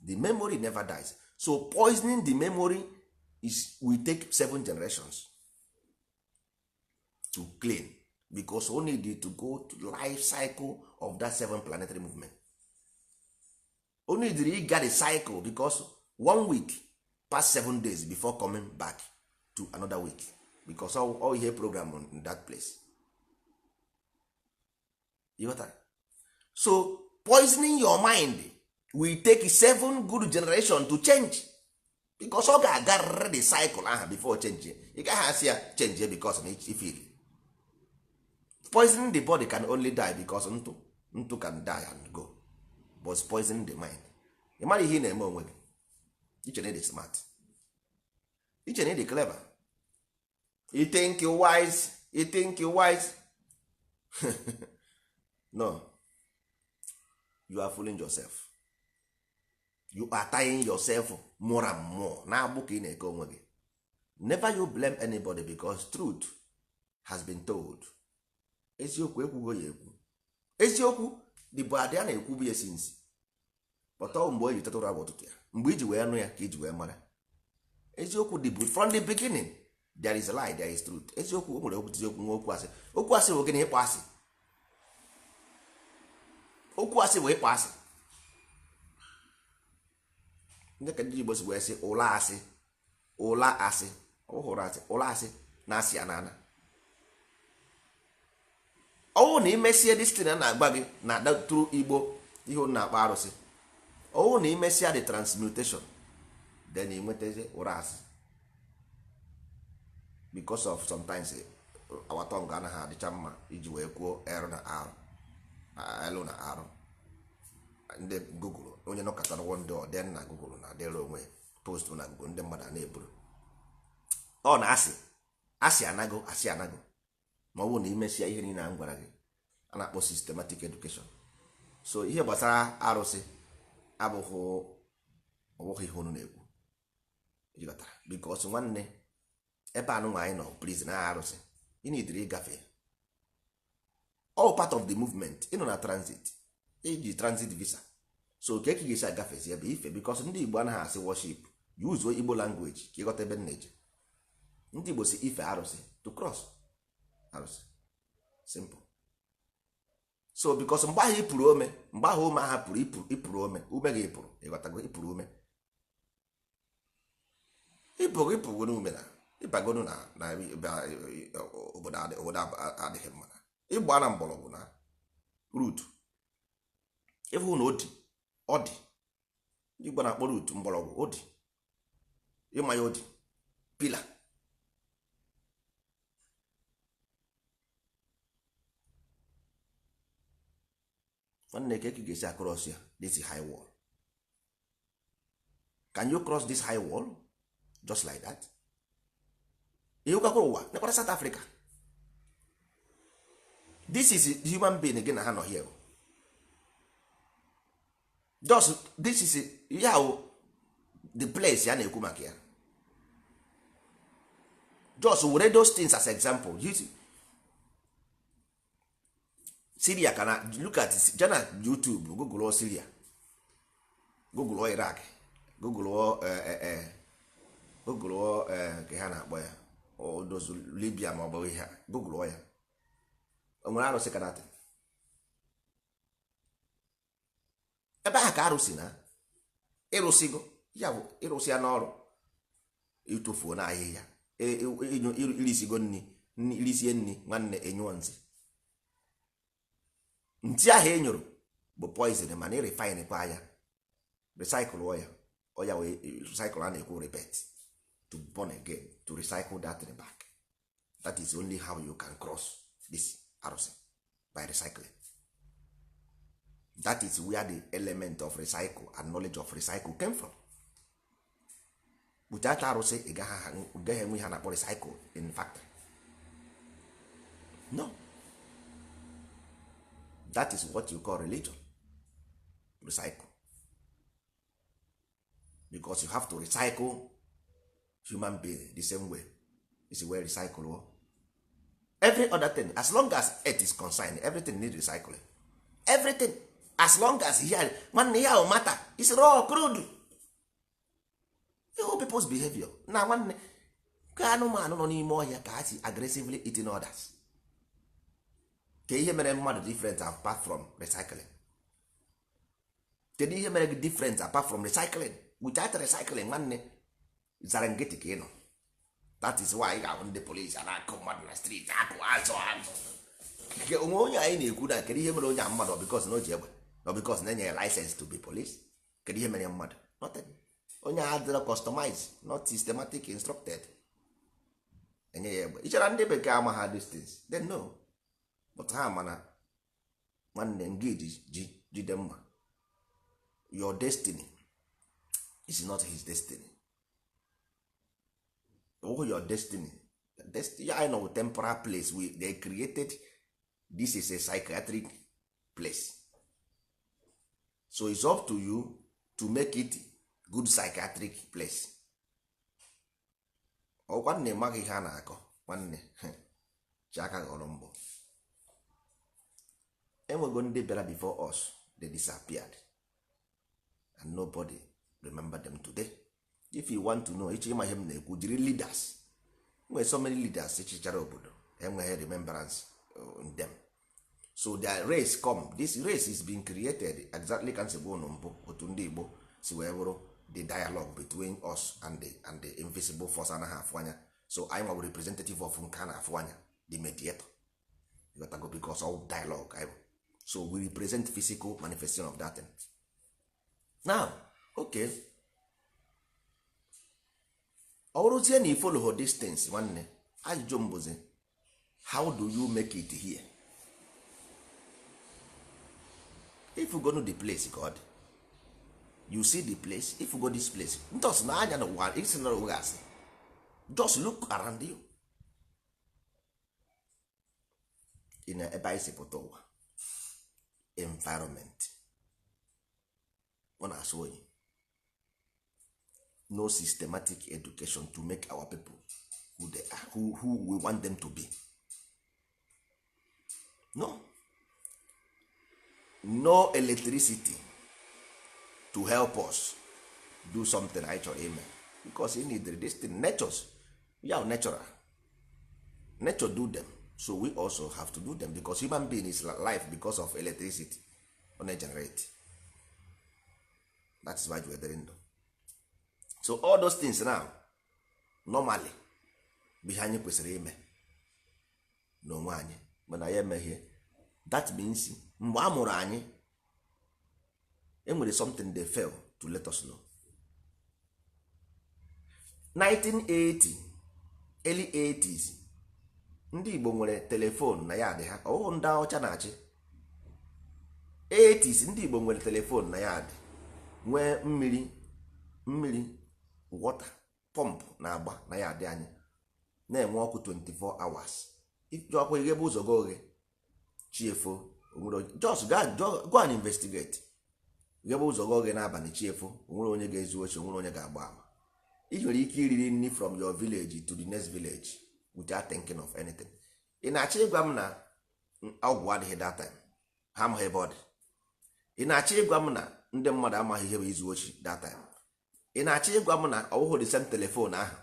the memory never dies. So poisoning the memory is will take seven generations to clean, because only need to go to life cycle of that seven planetary movement. Only did ịga the cycle, because one week past 7 days before coming back to another week, because all ihe program in that place. You got that? So poisoning your mind will take seven good generation to change, because ọ ga-agarịrị the cycle ahụ before change. Ị gaghị asị ya change because na ifeel poisoning the body can only die, because ntụ ntụ can die and go, but poisoning the mind, ị mara ihe ị na-eme onwe gị. Iche na ị dị smart, iche na ị dị clever, you think you wise, you think you wise. No, you are fooling yourself. You are tying yourself more and more na-agbụ ka ị na-eke onwe gị. Never you blame anybody, because truth has been told. Eziokwu ekwugo ya ekwu, eziokwu dịbụ adị, a na-ekwubu ya since. But ọ mgbe o ji teta ụra bụ ụtụtụ ya, mgbe iji wee nụ ya ka iji wee mara eziokwu dịbụ. From the beginning there is a lie, there is truth. Eziokwu o nwere okwu, eziokwu nwe okwu asị. Okwu asị bụ gịnị? Ịkpọ asị. Okwu asị bụ ịkpọ asị. Ndị ka ndị Igbo si wee sị ụla asị, ụla asị, ọ asị, ụla asị na asị ya n'ana. Ọwụ na imesie this thing a na-agba gị na tụrụ Igbo, ihe unu na-akpọ arụsị, ọwụ na imesia the transmutation, then ị nwetazi ụra asị, because of sometimes our tongue anaghị adịcha mma iji wee kwuo r na r, l na r. Ndị Google, onye nọkọtara ndị ọdị na Google na-adịrị onwe post na Google, ndị mmadụ a na-eburu ọ na-asị asị anago, asị anago. Ma ọ bụrụ na imesịa ihe niile a m gwara gị a na-akpọ systematic education. So ihe gbasara arụsị abụghị, ọbụghị ihe unu na-ekwu jikọtara, because nwanne, ebe anụnwa anyị nọ, prison na arụsị ị nidiri ịgafe, all part of the movement. Ịnọ na transit, iji transit visa, so ka eke ga-esi agafezi ebe ife, because ndị Igbo anaghị asị worship. Use Igbo language ka ịghọta ebe m na-eje. Ndị Igbo si ife arụsị, to cross arụsị, simple. So because mgbe ahụ ịpụrụ ome, mgbe ahụ ume ahụ pụrụ, ịpụrụ ome, ume gị pụrụ, ịghọtago? Ịpụrụ ume, ịpụrụ, ịpụgo n'ume na ịbagonu na obodo obodo adịghị mma. Ịgba na mgbọrọgwụ na root, ịhụ na odi ọ dị. Ndị Igbo na-akpọ root mgbọrọgwụ, odi, ịma ya, odi pillar. Nwanne, ka eke ga-esi across ya, this high wall? Can you cross this high wall just like that? Ihe ụkakwara ụwa nekwara South Africa. This is human being gị na ha nọ here. Just this is ya o, the place ya na-ekwu maka ya. Just were those things as example. Use Syria ka na look at jana YouTube, Google Syria, Google Iraq, Google Google ka ha na-akpọ ya, odozu Libya ma ọ bụ ihe a, Google ya. O nwere arụsị ka datị ebe ahụ ka arụsị na ịrụsịgo ya bụ ịrụsị ya n'ọrụ, ịtụfuo na ahịhịa, irisigo nri, irisie nri, nwanne, enyụọ nsị. Ntị ahụ e nyụrụ bụ poison, mana ị refine kwa ya, recycle ya, ọ ya wee recycle a na-ekwu, repeat, to born again, to recycle that thing back. That is only how you can cross this arụsị, by recycling. That is where the element of recycle and knowledge of recycle came from. Without arụsị, ị gaghị enwe ihe a na-akpọ recycle in factory. No, that is what you call religion, recycle, because you have to recycle human being the same way is where recycle o. Every other thing, as long as earth is concerned, everything need recycling, everything. As long as here, nwanne, ihe ahụ matter is raw crude. Ihu people's behavior na, nwanne, ka anụmanụ nọ n'ime ọhịa ka ha si aggressively eating others. Ka ihe mere mmadụ different apart from recycling? Kedu ihe mere gị different apart from recycling? Without recycling, nwanne, Serengeti ka ị nọ. That is why ị ga-ahụ ndị polisi a na-akụ mmadụ na street, akụ azụ azụ. Nke onwe onye anyị na-ekwu na kedu ihe mere onye a mmadụ? Because na o ji egbe? Ọ because na enye ya license to be police? Kedu ihe mere ya mmadụ? Nothing. Onye a adịrọ customize, not systematic instructed, enye ya egbe. Ichere ndị bekee ama ha distance? They know, but ha mana, nwanne, ngị ji jide mma. Your destiny is not his destiny. Oh, your destiny, destiny, I know, temporal place we they created. This is a psychiatric place, so it's up to you to make it good psychiatric place. Ọkwa nne, maghị ihe a na-akọ, nwanne, chi aka ghọrọ mbọ. Enwego ndị bịara before us, they disappeared and nobody remember them today. If you want to know, ịchọ ịma ihe m na-ekwu, jiri leaders. Nwere so many leaders echichara obodo, enweghị remembrance in them. So their race come, this race is being created exactly ka nsogbu unu mbụ, otu ndị Igbo si wee bụrụ the dialogue between us and the invisible force anaghị afụ anya. So anyị nwa bụ representative of nke a na-afụ anya, the mediator. You got to go, because all dialogue anyị bụ. So we represent physical manifestation of that thing. Now, okay, ọ bụrụzie na i follow distance, nwanne, ajụjụ m bụzi, how do you make it here? If you go to the place ka ọ dị, you see the place. If you go this place, just na anya n'ụwa isi na ụwa asị, just look around you ị na ebe anyị si pụta ụwa, environment ọ na-asụ oyi. No systematic education to make our people who they are, who we want them to be. No, no electricity to help us do something anyị chọrọ ime, because you need this thing, natures ya natural nature do them, so we also have to do them, because human being is life because of electricity ọ na-generate. That is why we dịrị ndụ. So all those things now normally bụ ihe anyị kwesịrị ime n'onwe anyị, mana ya emeghie. That means mgbe a mụrụ anyị, enwere something they fail to let us know. 1980, early 80s, ndị Igbo nwere telephone na ya dị ha ọhụụ. Ndị ọcha na-achị 80s, ndị Igbo nwere telephone na ya dị, nwee mmiri, mmiri water pump na-agba na ya dị, anyị na-enwe ọkụ 24 hours. Iji ọkụ ighebe ụzọ gị oghe chiefo onwere, just go and investigate. Ghebe ụzọ gị oghe n'abalị, chiefo, onwere onye ga-ezu ochi, onwere onye ga-agba ama. Ị nwere ike iriri nri from your village to the next village without thinking of anything. Ị na-achọ ịgwa m na ọgwụ adịghị that time? Ha amaghị ebe ọ dị. Ị na-achọ ịgwa m na ndị mmadụ amaghị ihe bụ izu ochi that time? Ị na-achọ ịgwa m na ọ bụghị the same telephone ahụ,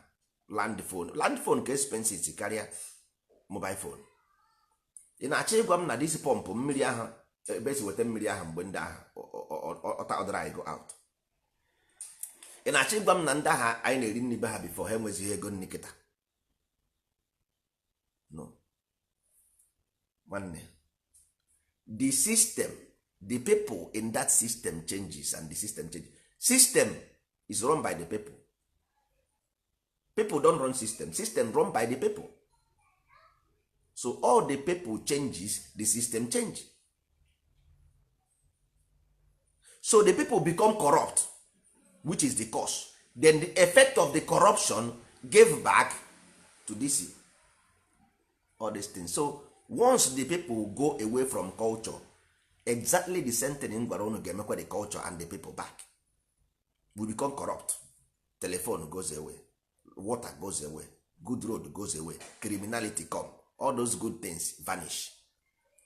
land phone, land phone ka expensive karịa mobile phone? Ị na-achọ ịgwa m na this pump mmiri ahụ, ebe esi weta mmiri ahụ mgbe ndị ahụ ọta ọdara anyị go out? Ị na-achọ ịgwa m na ndị agha anyị na-eri nri be ha before ha enwezighị ego nri kịta? No, nwanne. The system, the people in that system changes and the system changes. System is run by the people. People don't run system. System run by the people. So all the people changes, the system change. So the people become corrupt, which is the cause. Then the effect of the corruption gave back to this, all these things. So once the people go away from culture, exactly the same thing m gwara unu ga-emekwa the culture and the people back. We become corrupt. Telephone goes away, water goes away, good road goes away, criminality come, all those good things vanish.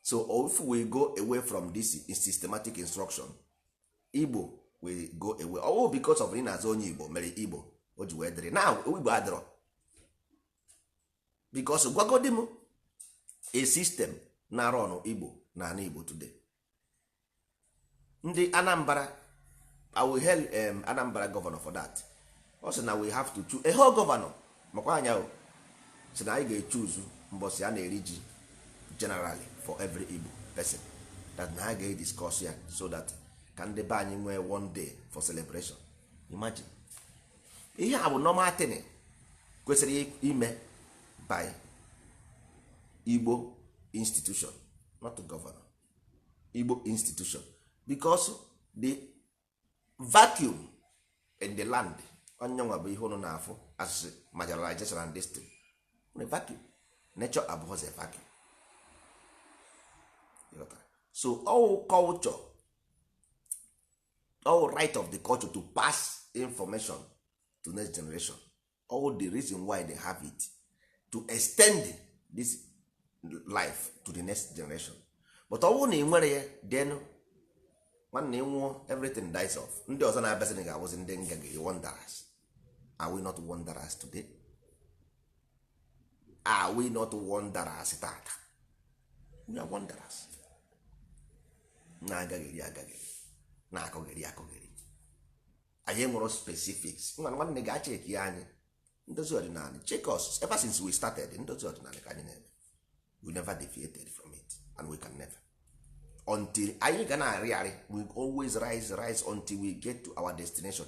So if we go away from this systematic instruction, Igbo will go away. All because of na azụ onye Igbo mere Igbo o ji wee dịrị now. Igbo adịrọ, because gwagodi m a system na run Igbo na ana Igbo today. Ndị Anambra, I will hail Anambra governor for that. Ọ sị na we have to choose a whole governor makwa anya o sị na anyị ga-echuzu mbọsị a na-eri ji generally for every Igbo person, that na ha ga-ediscuss ya so that ka ndị be anyị nwee one day for celebration. Imagine, ihe a bụ normal thing kwesịrị ime by Igbo institution, not governor. Igbo institution, because the vacuum in the land, onyenwa bụ ihe unu na-afụ asụsụ marginalization and this thing. The vacuum, nature abhors a vacuum. So all culture, all right of the culture to pass information to next generation, all the reason why they have it, to extend this life to the next generation. But ọ bụrụ na ị nwere ya, then nwanne, ị nwụọ, everything dies off. Ndị ọzọ na-abịasị ga-abụzi ndị ngagiri, wanderers. Are we not wanderers today? Are we not wanderers tata? We are wanderers, na-agagheri agagheri, na-akọgheri akọgheri. Anyị nwere specifics. Nwa nwanne ga check ya anyị ndozi ọdịnala. Check us. Ever since we started ndozi ọdịnala ka anyị na-eme. We never deviated from it and we can never, until anyị ga na-arị arị. We always rise, rise until we get to our destination.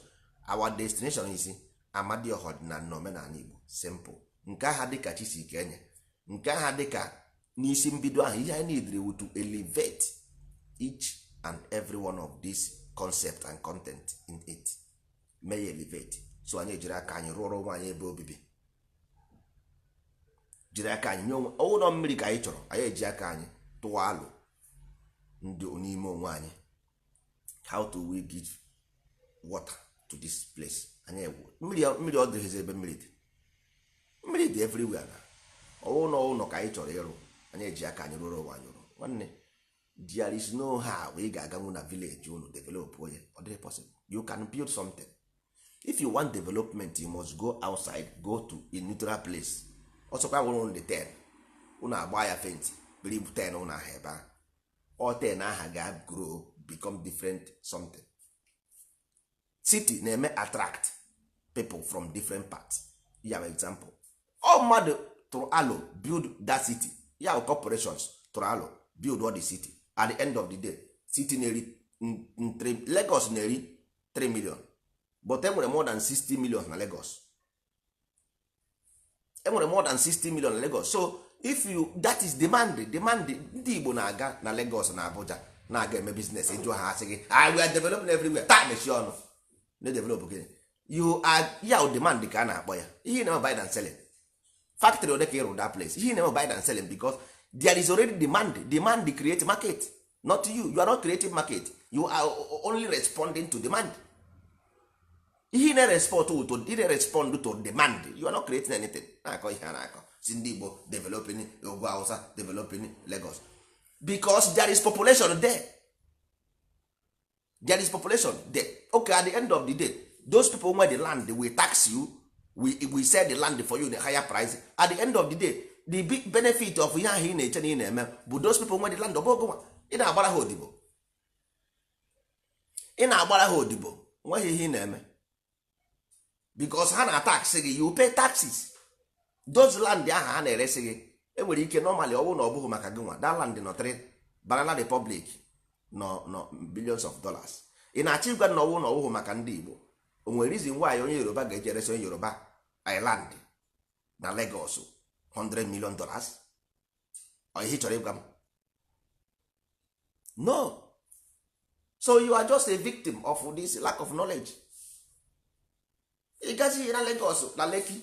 Our destination is Amadioha ọdịnala na omenala Igbo. Simple. Nke aha dịka chi si kenye, nke aha dịka n'isi mbido ahụ, ihe anyị need to elevate each and every one of this concept and content in it, mee ya elevate. So anyị ejiri aka anyị rụọrọ onwe anyị ebe obibi, jiri aka anyị nye onwe ụlọ mmiri ka anyị chọrọ. Anyị eji aka anyị tụọ alụ ndị n'ime onwe anyị, how to we give water to this place. Anyị ewu mmiri, mmiri ọ dịghịzi ebe mmiri dị, mmiri dị everywhere. Na ọwụ ụlọ ka anyị chọrọ ịrụ, anyị eji aka anyị rụrụ onwe anyị ụlọ. Nwanne, there is no how ị ga-aganwu na village unu develop onye. Ọ dịghị possible. You can build something. If you want development, you must go outside, go to a neutral place. Ọsọkwa wụrụ ndị 10 unu agba ya fence, biri 10 unu ahụ ebe ahụ, ọ 10 aha ga grow, become different something. City na-eme attract people from different parts. Ya bụ example, ọ mmadụ tụrụ alo build that city, ya bụ corporations tụrụ alo build all the city. At the end of the day, city na-eri Lagos na-eri 3 million, but enwere more than 60 million na Lagos. Enwere more than 60 million na Lagos. So if you, that is demand. Demand. Ndị Igbo na-aga na Lagos na Abuja na-aga eme business. Ịjụ ha, asị gị, "Ah, we are developing everywhere." Taa mechie ọnụ na develop gịnị? You are ya demand ka a na-akpọ ya. Ihe na-eme buy and selling factory ole ka ịrụ that place? Ihe na-eme buy and selling because there is already demand. Demand create market, not you. You are not creating market, you are only responding to demand. Ihe na-respond to, ị na-respond to demand, you are not creating anything. Na-akọ ihe a na-akọ si ndị Igbo developing ugwu Hausa, developing Lagos, because there is population there. There is population there. Okay, at the end of the day, those people nwe the land will tax you. We sell the land for you in a higher price. At the end of the day, the big benefit of ihe ahụ ị na-eche na ị na-eme bụ those people nwe the land. Ọ bụ ị na-agbara ha odibo, ị na-agbara ha odibo. Nweghị ihe ị na-eme because ha na-tax gị, you pay taxes. Those land ahụ ha na-eresi gị, enwere ike normally, ọ bụrụ na ọ bụghị maka gị nwa, that land nọ 3 Banana Republic nọ nọ billions of dollars. Ị na-achọ ịgwa na ọwụ na ọwụghị maka ndị Igbo, o nwere reason why onye Yoruba ga-eji eresi onye Yoruba island na Lagos $100 million? Ọ ihe ị chọrọ ịgwa m? No. So you are just a victim of this lack of knowledge. Ị gazi na Lagos na Lekki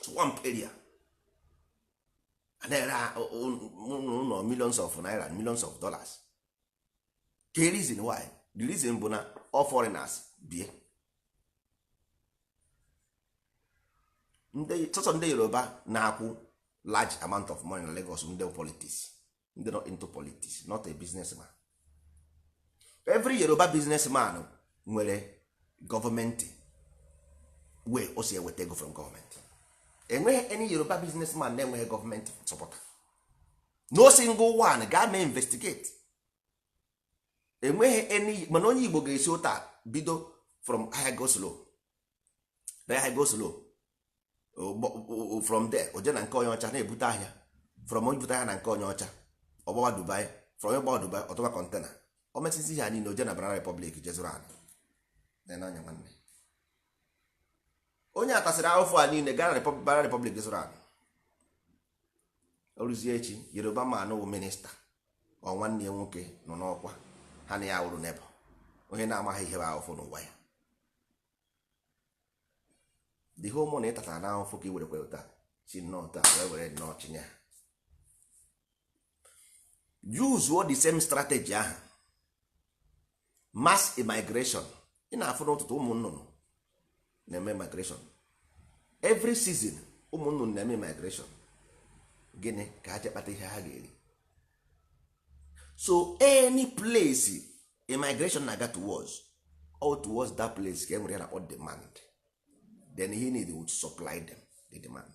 swamp area, a na-ere ụlọ millions of naira, millions of dollars. Ke reason why? The reason bụ na all foreigners bie ndị sọsọ ndị Yoruba na-akwụ large amount of money na Lagos, ndị politics, ndị not into politics, not a businessman. Every Yoruba businessman nwere gọọmenti way o si eweta ego from gọọmenti. Enweghị any Yoruba businessman na-enweghị gọọmenti supporter, no single one. Gaa mee investigate, enweghị any. Mana onye Igbo ga-esi ụta bido from ahịa go slow, ahịa go slow, from there oje na nke onye ọcha na-ebute ahịa, from onye bute ahịa na nke onye ọcha, ọgbawa Dubai, from ịgbawa Dubai, ọtụba container, o mesịsị ihe a niile, oje na Banana Republic jezụrụ anị anya. Nwanne, onye a tasịrị ahụfụ a niile gaa na Banana Republic jezụrụ anị, oruzie echi, Yoruba man wụ minister, ọ nwanne ya nwoke nọ n'ọkwa ha na ya wụrụ nebo, onye na-amaghị ihe bụ ahụfụ n'ụwa ya. The whole money ịtatara na ahụfụ ka i were taa si nnọọ taa wee were nnọọ chinye ha. Use the same strategy ahụ, mass immigration. Ị na-afụ n'ụtụtụ, ụmụ nnụnụ na-eme migration every season. Ụmụ nnụnụ na-eme migration, gịnị ka ha jekpata ihe ha ga-eri? So any place immigration na-aga towards, all towards that place ka e nwere ya na-akpọ demand. Then he need to supply them the demand.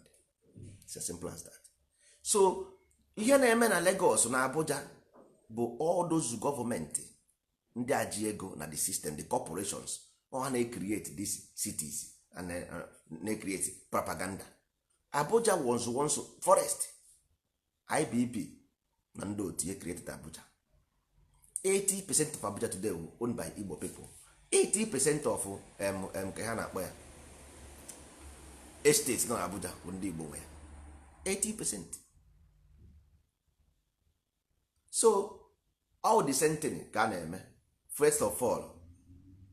It's as simple as that. So ihe na-eme na Lagos na Abuja bụ all those gọọmenti ndị a ji ego na the system, the corporations, ọ na-create these cities and na-create propaganda. Abuja was once forest. IBB na ndị otu ya created Abuja. 80% of Abuja today owned by Igbo people. 80% of ka ha na-akpọ ya estate nọ na Abuja bụ ndị Igbo nwe ya, 80%. So All the same thing ka a na-eme. First of all,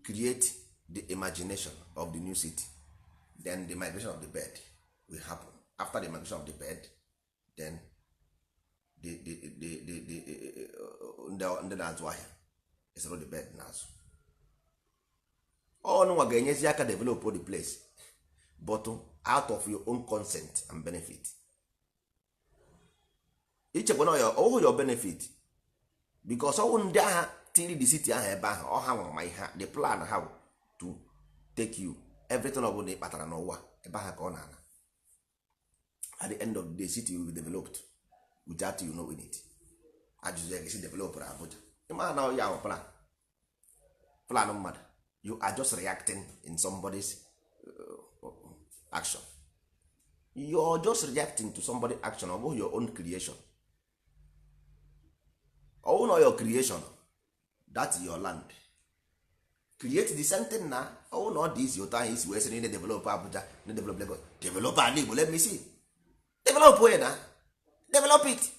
create the imagination of the new city, then the migration of the bird will happen. After the migration of the bird, then the ndị na-azụ ahịa esoro the bird na-azụ. Ọnụnwa ga-enyezi aka develop the place, but out of your own consent and benefit. Ichekwa na ọwụ your benefit, because ọwụ ndị agha tiri the city ahụ ebe ahụ, ọ ha nwere ma ihe the plan ha bụ to take you everything. Ọ bụla ị kpatara n'ụwa, ebe ahụ ka ọ na-ana. At the end of the day, city will be developed without you knowing it. Ajụjụ ya ga-esi develop na Abuja, ịma na ya ahụ plan mmadụ. You are just reacting in somebody's action. You are just reacting to somebody action. Ọ bụghị your own creation. Ọ bụghị na your creation, that is your land. Create the same thing na ọ bụrụ na ọ dị izi otu ahụ isi wee sị na ị na-develop Abuja, na develop Lagos, develop ala Igbo. Let me see. Develop onye na develop it.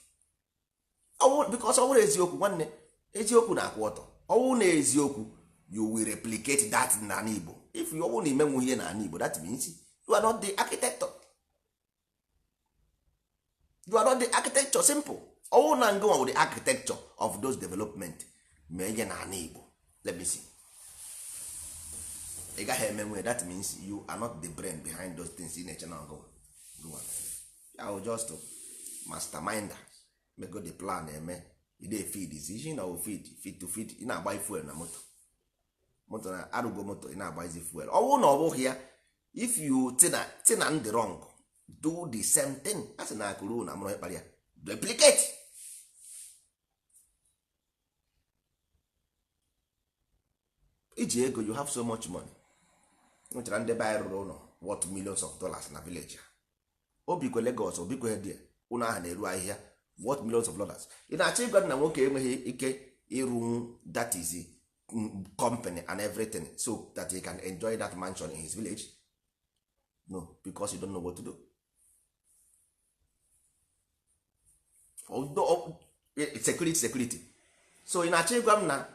Because ọ bụrụ eziokwu, nwanne, eziokwu na-akwụ ọtọ. Ọwụ na eziokwu, you will replicate that n'ala Igbo. If you ọwụ na imenwu ihe n'ala Igbo, that means you are not the architect. You are not the architecture. Simple. Ọwụ na ngụnwa the architecture of those development, mee ihe n'ala Igbo. Let me see. Ị gaghị emenwe. That means you are not the brain behind those things ị na-eche na ngụnwa ngụnwa ya wụ just masterminder mego the plan eme. Ị dey feed is na feed feed to feed. Ị na-agba fuel na moto, moto na arụgo moto, ị na-agbazi fuel. Ọ bụrụ na ọ bụghị ya, if you tina ndị wrong, do the same thing. A sị na akụrụ na mụrụ ịkpara ya replicate. Iji ego, you have so much money. Nwechara ndị be anyị rụrụ ụlọ worth millions of dollars na village ha. Obikwe Lagos, obikwe dị ụlọ ahụ na-eru ahịhịa worth millions of dollars. Ị na-achọ ịgwa na nwoke enweghị ike ịrụnwu that is company and everything so that he can enjoy that mansion in his village? No, because you don't know what to do. Although, security, security. So ị na-achọ ịgwa m na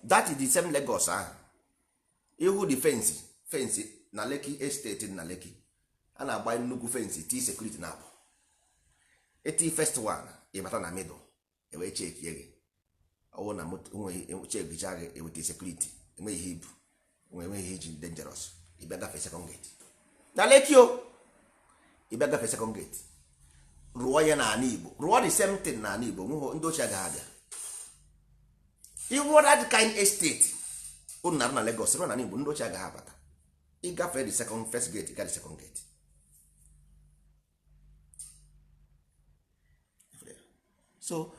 that is the same Lagos ahụ ihu the fence na Lekki Estate, na Lekki a na-agba nnukwu fence, t security na abụ eti first one, ịbata na middle, ewee chekie gị. Ọwụ na moto chekicha gị, eweta security, enweghị ihe ibu, enweghị ihe iji dangerous. Ịbịa gafe second gate na Lekki o, ịbịa gafe second gate. Rụọ ya n'ala Igbo, rụọ the same thing n'ala Igbo. Nwụhụ ndị ochie agaghị abịa ịrụọ that kind estate unu na-arụ na Lagos, rụọ n'ala Igbo, ndị ochie agaghị abata. Ịgafe the second first gate, ga the second gate. So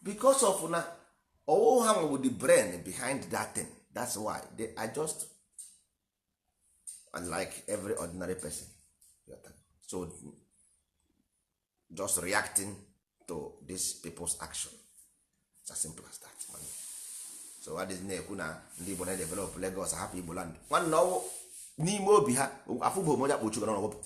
because of na ọwụ ha nwere the brain behind that thing, that's why they are just like every ordinary person. So just reacting to these people's action. It's as simple as that, man. So adịghị na-ekwu na ndị Igbo na-develop Lagos, hapụ Igbo land. Nwanne, ọwụ n'ime obi ha afụbụ onye akpọchu gara ọwụpụ.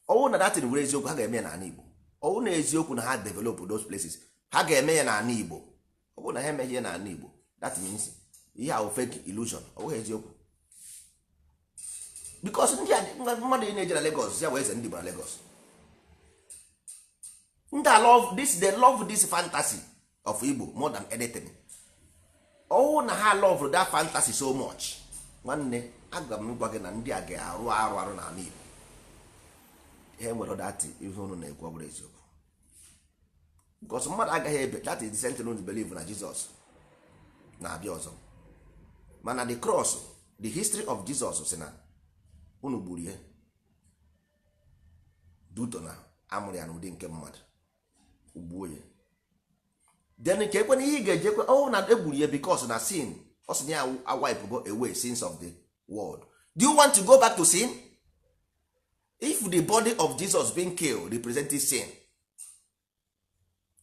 Ọwụ na datin were eziokwu, ha ga-eme ya n'ala Igbo. Ọwụ na eziokwu na ha develop those places, ha ga-eme ya n'ala Igbo. Ọ bụrụ na ha emeghị ya n'ala Igbo, that means ihe ahụ fake illusion, ọ bụghị eziokwu. Because ndị mmadụ na-eje na Lagos ya bụ eze ndị Igbo na Lagos, ndị a love this, they love this fantasy of Igbo more than anything. Ọwụ na ha love that fantasy so much, nwanne, aga m gwa gị na ndị a ga-arụ arụ arụ n'ala Igbo. Ha nwere that ihe unu na-ekwu, ọ bụrụ eziokwu, because mmadụ agaghị ebe that is the sentence believe na Jesus na-abịa ọzọ. Mana the cross, the history of Jesus si na unu gburu ihe duto na amụrụ ya n'ụdị nke mmadụ, gbuo ya. Then ka ekwena ihe ị ga-eji ekwe ọwụ na egburu ya, because na sin, ọ sị na ya wipe go away sins of the world. Do you want to go back to sin? If the body of Jesus being killed representing sin,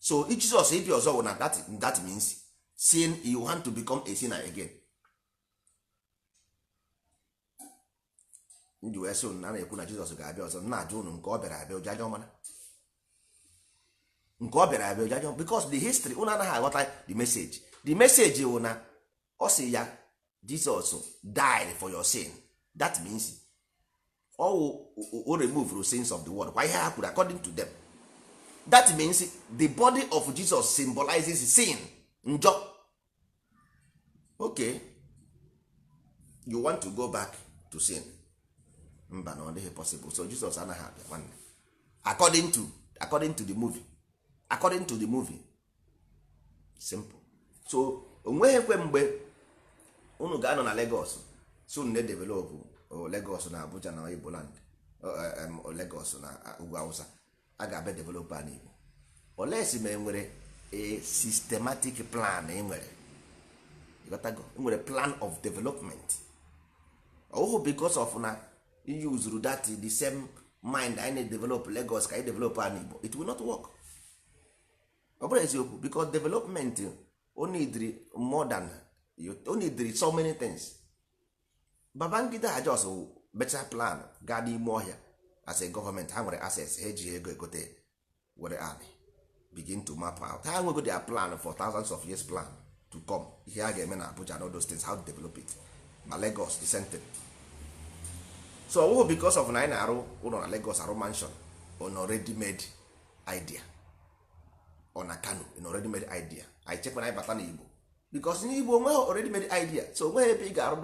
so if Jesus ịbịa ọzọ wụ na that means sin, you want to become a sinner again. Ndị wee sị na na-ekwu na Jizọs ga-abịa ọzọ, na-ajụ unu nke ọ bịara abịa ụjọ ajọ mana nke ọ bịara abịa ụjọ ajọ, because the history unu anaghị aghọta the message. The message wụ na ọ sị ya Jesus died for your sin. That means o remove sins of the world, kwa ihe ha kwuru according to them. That means the body of Jesus symbolizes sin, njọ. Okay, you want to go back to sin? Mba, na ọ dịghị possible. So Jesus anaghị abịa, nwanne. According to the movie, according to the movie, simple. So onweghịkwe mgbe unu ga-anọ na Lagos so unu na-edevelop Lagos na Abuja na Igbo land, Lagos na ugwu Hausa a ga-abịa develop a n'Igbo, unless ma enwere a systematic plan. Enwere, ịghọtago, enwere plan of development. Ọhụụ because of na use that the same mind anyị na-develop Lagos ka anyị develop a n'Igbo, it will not work. Ọ bụrụ eziokwu, because development o need more than, o need so many things. Babangida just better plan gaa n'ime ọhịa. As a government, ha nwere access, ha ejighị ego egote were anị begin to map out. Ha nwego their plan for thousands of years plan to come, ihe a ga-eme na Abuja and all those things, how to develop it ma Lagos, the same thing. So ọ bụghị because of na anyị na-arụ ụlọ na Lagos, arụ mansion on already made idea, ọ na Kano in already made idea, anyị chekwa na anyị bata n'Igbo, because n'Igbo onweghị already made idea. So onweghị ebe ị ga-arụ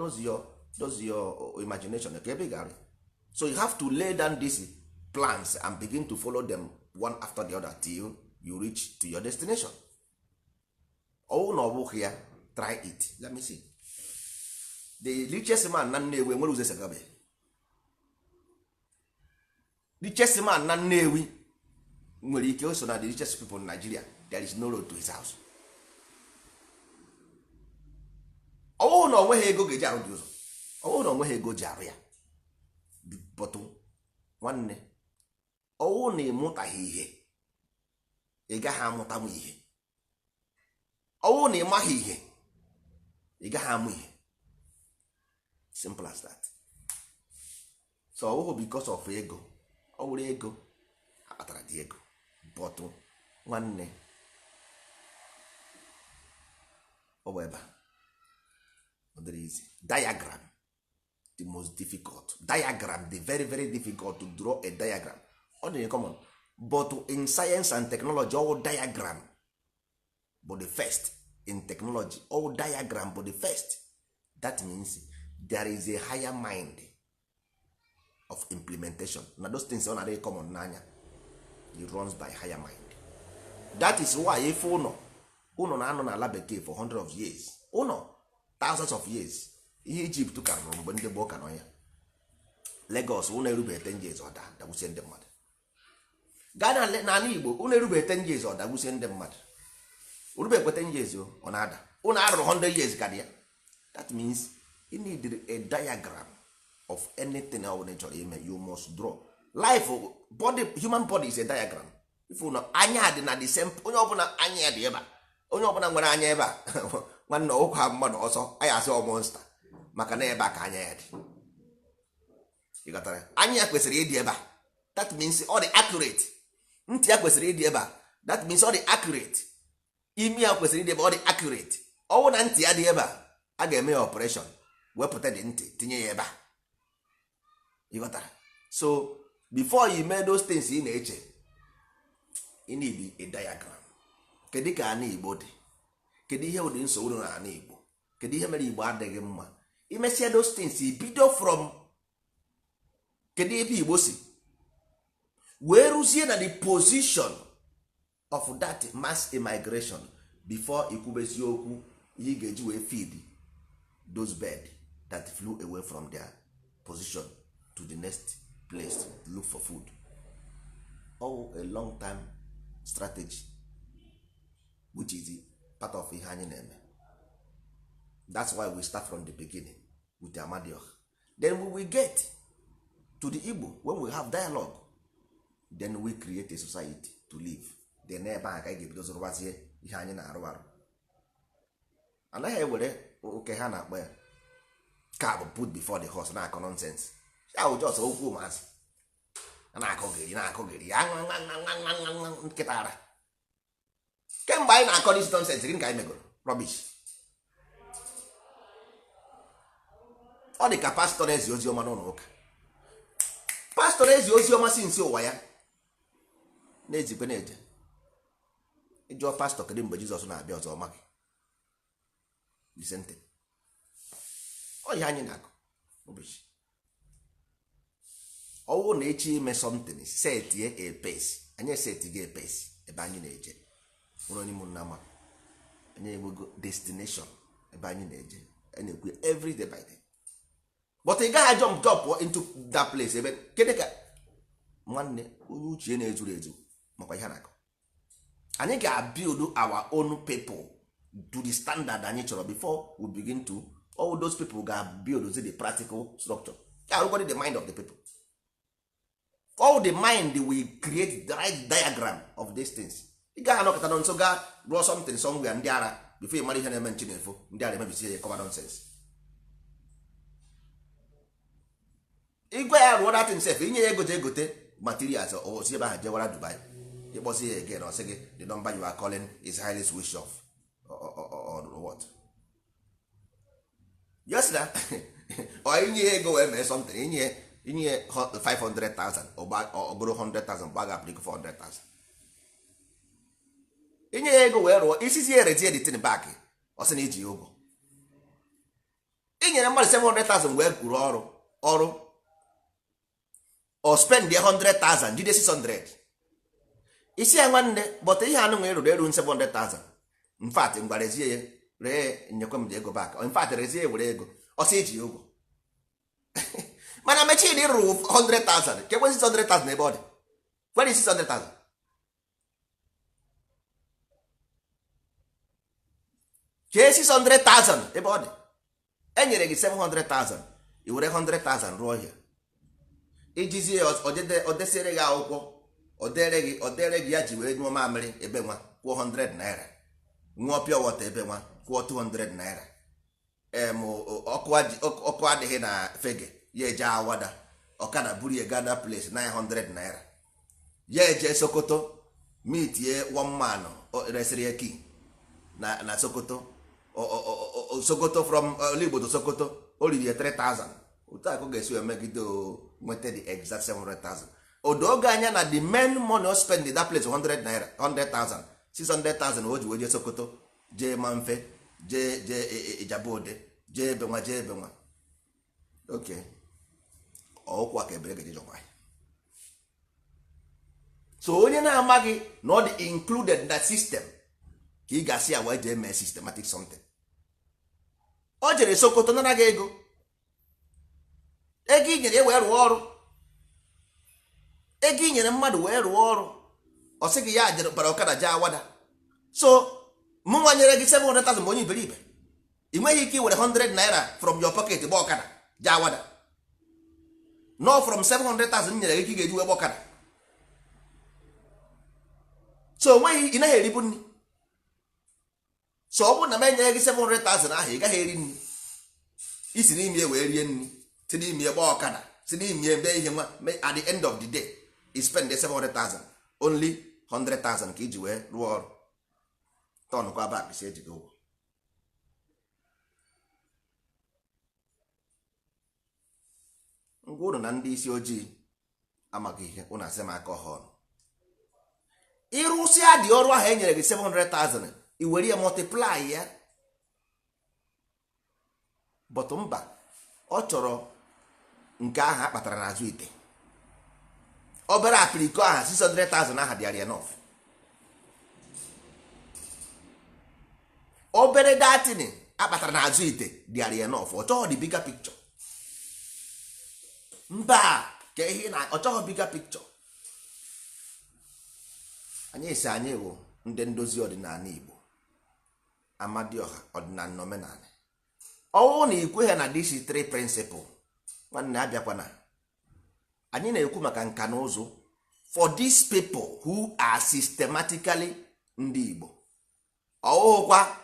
those your imagination ka ebe ị ga-arụ. So you have to lay down these plans and begin to follow them one after the other till you reach to your destination. Ọwụ na ọ bụghị ya, try it, let me see. The richest man na Nnewi enwere ụzọ esi agabe. Richest man na Nnewi nwere ike o so na the richest people in Nigeria, there is no road to his house. Ọwụ na onweghị ego ga-eji arụ dị ụzọ, ọwụ na onweghị ego ji arụ ya. But nwanne, ọwụ na ịmụtaghị ihe, ị gaghị amụtanwu ihe. Ọwụ na ịmaghị ihe, ị gaghị amụ ihe. Simple as that. So ọwụhụ because of ego, ọ wụrụ ego akpatara dị ego. But nwanne, ọ bụ ebe a ọ dịrị easy. Diagram, the most difficult diagram, the very very difficult to draw a diagram. Ọ dị common, but in science and technology, all diagram bụ the first. In technology, all diagram bụ the first. That means there is a higher mind of implementation na those things. Ọ na-adịghị common n'anya. It runs by higher mind. That is why ife ụlọ ụnọ na-anọ n'ala bekee for hundred of years, ụnọ thousands of years. Ihe Egypt ka rụrụ mgbe ndị gboo ka nọ ya. Lagos, ụnọ erubeghị 10 years, ọ daa, dagbusie ndị mmadụ. Gaa n'ala Igbo, ụnọ erubeghị 10 years, ọ dagbusie ndị mmadụ. Orubeghị 10 years o, ọ na-ada. Ụnọ arụrụ 100 years ka dị ya. That means you need a diagram of anything ọ bụla ị chọrọ ime. You must draw life body. Human body is a diagram. If ụnọ anya dị na the same, onye ọbụla anya ya dị ebe a, onye ọbụla nwere anya ebe a, nwanne, ụkwa mmadụ ọsọ, anyị asị ọ monster, maka na ebe a ka anya ya dị. Ịghọtara? Anya ya kwesịrị ịdị ebe a. That means ọ dị accurate. Ntị ya kwesịrị ịdị ebe a. That means ọ dị accurate. Imi ya kwesịrị ịdị ebe, ọ dị accurate. Ọwụ na ntị ya dị ebe a, a ga-eme ya operation, wepụta dị ntị, tinye ya ebe a. Ịghọtara? So before you mee those things ị na-eche, you need a diagram. Kedu ka ana Igbo dị? Kedu ihe ụdị nsogbu dị n'ala Igbo? Kedu ihe mere Igbo adịghị mma? Imesịa those things, bido from kedu ebe Igbo si wee rụzie na the position of that mass immigration before ikwubezi okwu ihe ị ga-eji wee feed those bird that flew away from their position to the next place to look for food. All a long time strategy, which is part of ihe anyị na-eme. That's why we start from the beginning with the Amadioha. Then we will get to the Igbo when we have dialogue. Then we create a society to live. Then ebe a ka anyị ga-ebido zụrụbazie ihe anyị na-arụ arụ. Anaghị ewere oke ha na-akpọ ya cab put before the horse, na-akọ nonsense ya wụ just okwu ụmụazị a na-akọgịrị na-akọgịrị ya nwa nwa nwa nwa nwa nwa nkịta ara. Kemgbe anyị na-akọ this nonsense, gịnị ka anyị megoro? Rubbish. Ọ dị ka pastọ na-ezi ozi ọma n'ụlọ ụka. Pastọ na-ezi ozi ọma si nsi ụwa ya na-ezikwe na-eje. Ịjụọ pastọ, kedu mgbe Jizọs na-abịa ọzọ? Ọma gị. The same thing. Ọ ihe anyị na-akụ. Rubbish. Ọwụ na echi ime something, setie a pace. Anyị esetigo a pace ebe anyị na-eje. Nwere onye mụ na ama, anyị enwego destination ebe anyị na-eje. Anyị na-ekwu every day by day, but ị gaghị jump into that place. Ebe kedu ka nwanne onye uche na-ezuru ezu makwa ihe a na-akọ? Anyị ga-build our own people to the standard anyị chọrọ before we begin to, all those people ga-build the practical structure, ga-arụgodi the mind of the people. All the mind will create the right diagram of these things. Ị gaghị anọkọta nọ nso gaa rụọ something somewhere, ndị ara, before ị mara ihe na-eme, nchi na-efo, ndị ara emebisie ya, kọba nonsense. Igwe ya rụọ datin sef, inye ya ego je egote materials, osi ebe ahụ jewara Dubai. Ịkpọsi ya again, ọ sị gị, "The number you are calling is highly switched off," or what? Yes na ọ inye ya ego wee mee something, inye 500,000, ọgụrụ 100,000, gbaga apliko 400,000. Inye ya ego wee rụọ isizi ya, erezie the thing back, ọ sị na iji ya ụgwọ. Inyere mmadụ 700,000 wee kwuru ọrụ, o spend 100,000, jide 600. Isi ya, nwanne, but ihe anụ nwere ruru eru 700,000. In fact, ngwa, rezie ya, ree, nyekwa m dị ego back. In fact, rezie ya, were ego. Ọsọ iji ya ụgwọ, mana mechin rụrụ 100,000, kekwe 600,000 ebe ọ dị? Where is 600,000? Kee 600,000 ebe ọ dị? E nyere gị 700,000, i were 100,000 rụọ ihe, ijizie ya, o desiere gị akwụkwọ, o dere gị, o dere gị ya ji wee nyụọ mamịrị ebe nwa, kwụọ 100 naira, ṅụọ pure water ebe nwa, kwụọ 200 naira. Em ọkụ adịghị na fege ya, eje awada ọkada buru ya gada place, 900 naira. Ya eje Sokoto, mitie one man, resịrị ya key na Sokoto. Sokoto, from Oligbo to Sokoto, o riri ya 3000. Otu akụ ga-esi wee megide o nweta the exact 700,000. Odo oge anya na the main money o spend in that place, 100 naira, 100,000, 600,000 o ji wee jee Sokoto, jee Mamfe, jee Ijabode, jee ebe nwa, jee ebe nwa. Okay, ọkwa ka ebere gaje jọkwa. So onye na-amaghị na ọ dị included na system, ka ị ga-asị ya wee jee mee systematic something. O jere Sokoto nara gị ego, ego i nyere ya wee rụọ ọrụ, ego i nyere mmadụ wee rụọ ọrụ, ọ sị gị ya jere bara ọkada jee awada. So mụ nwa nyere gị 700,000 ma onye iberibe, ị nweghị ike iwere 100 naira from your pocket gba ọkada jee awada. No, from 700,000 nyere gị ka ị ga-eji wee gba ọkada. So onweghị, ị naghị eribu nri. So ọ bụrụ na m enyere gị 700,000 ahụ, ị gaghị eri nri. Isi n'ime wee rie nri, si n'ime gba ọkada, si n'ime mee ihe nwa. At the end of the day, you spend 700,000, only 100,000 ka iji wee rụọ ọrụ. Tọnụkwa back, si ejigo ụgwọ. Ngwa, ụnụ na ndị isi ojii amaghị ihe ụnụ asị m aka ọha ọnụ. Ịrụsịa dị ọrụ ahụ e nyere gị 700,000, i were ya multiply ya. But mba, ọ chọrọ nke ahụ a kpatara n'azụ ite, obere apiriko aha 600,000 aha dịara enough. Obere datin akpatara n'azụ ite dịara enough. Ọ chọghọ the bigger picture. Mba, ka ihe na ọ chọghọ bigger picture. Anyị si anyị bụ ndị ndozi ọdịnala Igbo, Amadioha, ọdịnala na omenala. Ọwụ na ikwe ha na this three principle, nwanne, abịakwana. Anyị na-ekwu maka nka na ụzụ for these people who are systematically ndị Igbo. Ọwụhụkwa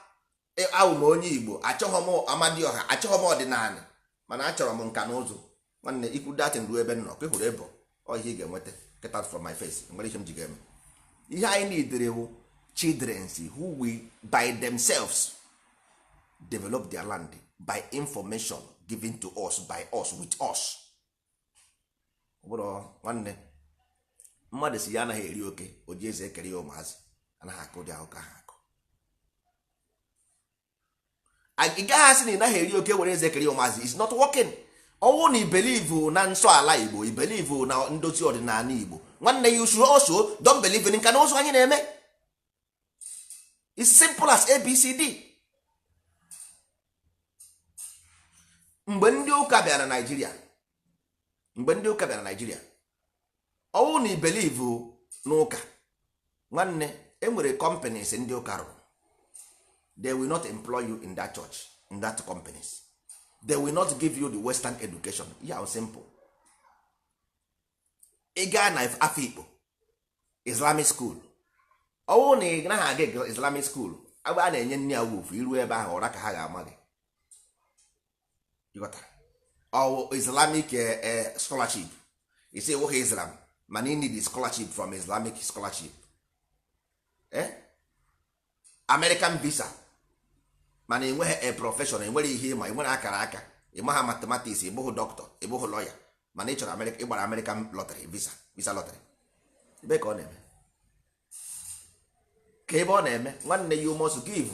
awụ m onye Igbo, achọghọ m Amadioha, achọghọ m ọdịnala, mana achọrọ m nka na ụzụ. Nwanne, ikwu datin ruo ebe m nọ ka ị hụrụ ebo ọ ihe ị ga-enweta. Get out from my face. Nwere ihe m ji ga-eme ihe anyị nidere wụ childrens who will by themselves. Develop their land by information given to us by us with us. Ọ bụrụ nwanne mmadụ si ya anaghị eri oke, o ji eze ekere ya ụmụazị, anaghị akụ dị ahụ ka ha akụ. Ị gaghị asị na ị naghị eri oke were eze ekere ya ụmụazị. Is not working. Ọnwụ na I believe na nsọ ala Igbo, I believe na ndozi ọdịnala Igbo, nwanne, you should also don't believe in nka na ụzụ anyị na-eme. It's simple as ABCD. Mgbe ndị ụka bịara na Naịjirịa, mgbe ndị ụka bịara na Naịjirịa, ọwụ na I believe n'ụka, nwanne, enwere companies ndị ụka rụrụ. They will not employ you in that church, in that companies. They will not give you the western education. Ya simple. Ị gaa na Afikpo Islamic school, ọwụ na ị naghị aga Islamic school agba a na-enye nne ya woof, iru ebe ahụ ụra ka ha ga-ama gị. Ịghọtara? Ọwụ Islamic scholarship, isi enweghị Islam mana ị need scholarship from Islamic scholarship, eh? American visa, mana enweghị a profession, enwere ihe ịma, enwere akara aka, ịmaha mathematics, ịbụghị dọkịta, ịbụghị lawyer, mana ị chọrọ America, ịgbara American lottery visa, visa lottery. Ebe ka ọ na-eme, ka ebe ọ na-eme, nwanne, you must give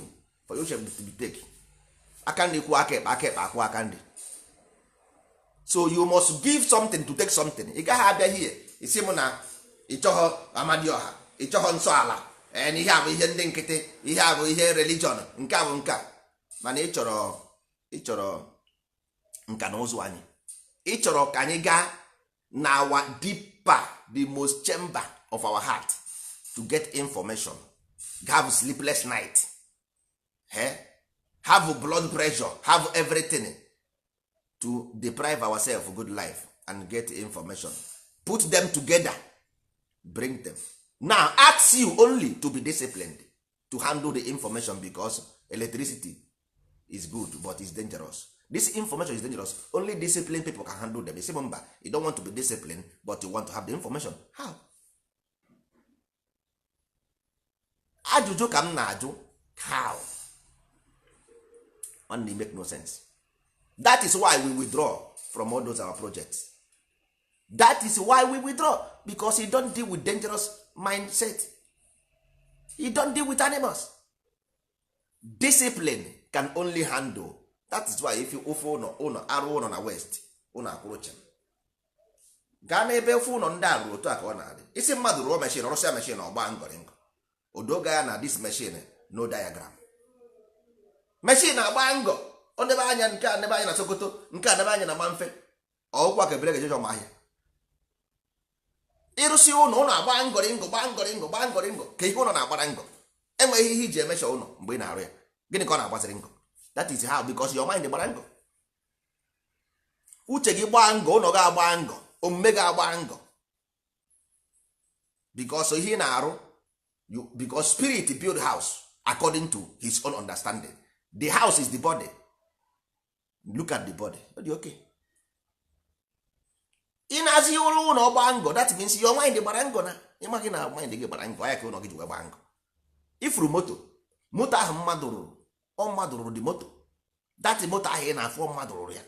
for you to be take. Aka nri kwuo aka ekpe, aka ekpe akwụ aka nri. So you must give something to take something. Ị gaghị abịa hie isi m na ị chọghọ Amadioha, ị chọghọ nsọ ala, ee, na ihe a bụ ihe ndị nkịtị, ihe a bụ ihe religion, nke a bụ nke a, mana ị chọrọ nka na ụzụ anyị. Ị chọrọ ka anyị gaa na our deeper, the most chamber of our heart to get information, have sleepless night, eh? Have blood pressure, have everything to deprive ourselves good life and get information, put them together, bring them now, ask you only to be disciplined to handle the information, because electricity is good but is dangerous. This information is dangerous. Only disciplined people can handle them. Isi mba, you don't want to be disciplined but you want to have the information. How? Ajụjụ ka m na-ajụ. How? Nwanne, make no sense. That is why we withdraw from all those our projects. That is why we withdraw, because you don't deal with dangerous mindset. You don't deal with animals. Discipline can only handle. That is why if you ofe ụlọ, ụlọ arụ ụlọ na west, ụlọ akwụrụ chem gaa n'ebe ofe ụlọ ndị a rụrụ, otu a ka ọ na-adị. Isi mmadụ rụọ machine, rụsịa machine, ọgba ngọrịngọ, odoga ya na this machine no diagram. Machine agba ngọ, ọ nebe anya nke a, nebe anya na Sokoto, nke a nebe anya na Mamfe, ọgwụkwa ka ebere ga-ejeje ọmahịa. Ịrụsị ụlọ, ụlọ agba ngọrịngọ, gba ngọrịngọ, gba ngọrịngọ, ka ihe ụlọ na-agbara ngọ. Enweghị ihe iji emecha ụlọ mgbe ị na-arụ ya. Gịnị ka ọ na-agbaziri ngọ? That is how, because your mind gbara ngọ, uche gị gbaa ngọ, ụlọ gị agba ngọ, omume gị agba ngọ, because ihe ị na-arụ, because spirit build house according to his own understanding. The house is the body. Look at the body. Ọ dị okay. Ị na-azị ụlọ, ụlọ gbaa ngọ, that means your mind gbara ngọ, na ịmaghị na mind gị gbara ngọ ya ka ụlọ gị ji wee gbaa ngọ. Ifuru moto, moto ahụ mmadụ rụrụ, ọ mmadụ rụrụ the moto. That moto ahụ ị na-afụ, mmadụ rụrụ ya.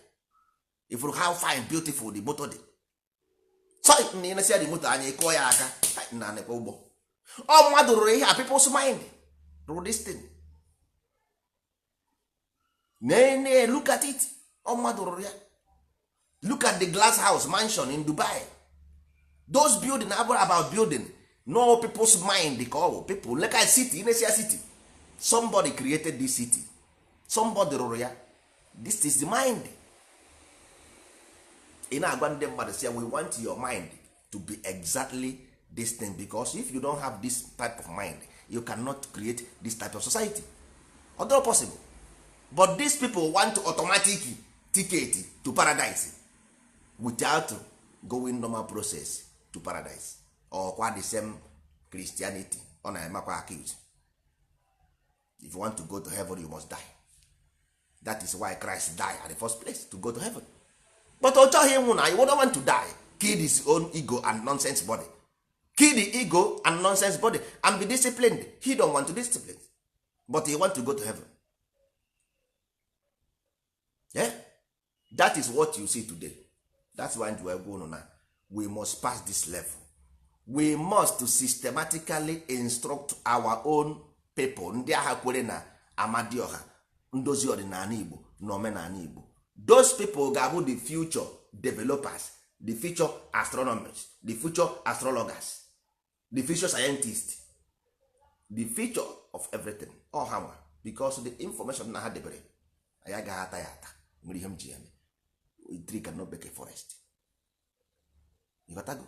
Ifuru how fine, beautiful the moto dị. So na ị na-esi ya the moto anya, ịkụọ ya aka na nekwa ụgbọ. Ọ mmadụ rụrụ ihe a. People's mind rụrụ this thing. Nee, look at it. Ọ mmadụ rụrụ ya. Look at the glass house mansion in Dubai. Those building abụrụ about building. No, people's mind ka ọ bụ. People, look at city, Inesia city. Somebody created this city. Somebody rụrụ ya. This is the mind. Ị na-agwa ndị mmadụ si, we want your mind to be exactly this thing, because if you don't have this type of mind, you cannot create this type of society. Although possible, but these people want automatic ticket to paradise without going normal process to paradise. Ọkwa the same Christianity ọ na-emakwa accuse. If you want to go to heaven, you must die. That is why Christ die at the first place, to go to heaven. But ọ chọghị ịnwụ na you don't want to die. Kill his own ego and nonsense body. Kill the ego and nonsense body and be disciplined. He don't want to discipline, but he want to go to heaven. That is what you see today. That's why we gwa unu na we must pass this level. We must systematically instruct our own people, ndị agha kwere na Amadioha, ndozi ọdịnala Igbo na omenala Igbo. Those people ga-abụ the future developers, the future astronomers, the future astrologers, the future scientists, the future of everything. All ha nwa, because the information na ha debere, anyị agaghị ata ya ata. Nwere ihe m ji ya eme. A tree cannot make a forest. Ịghọtago?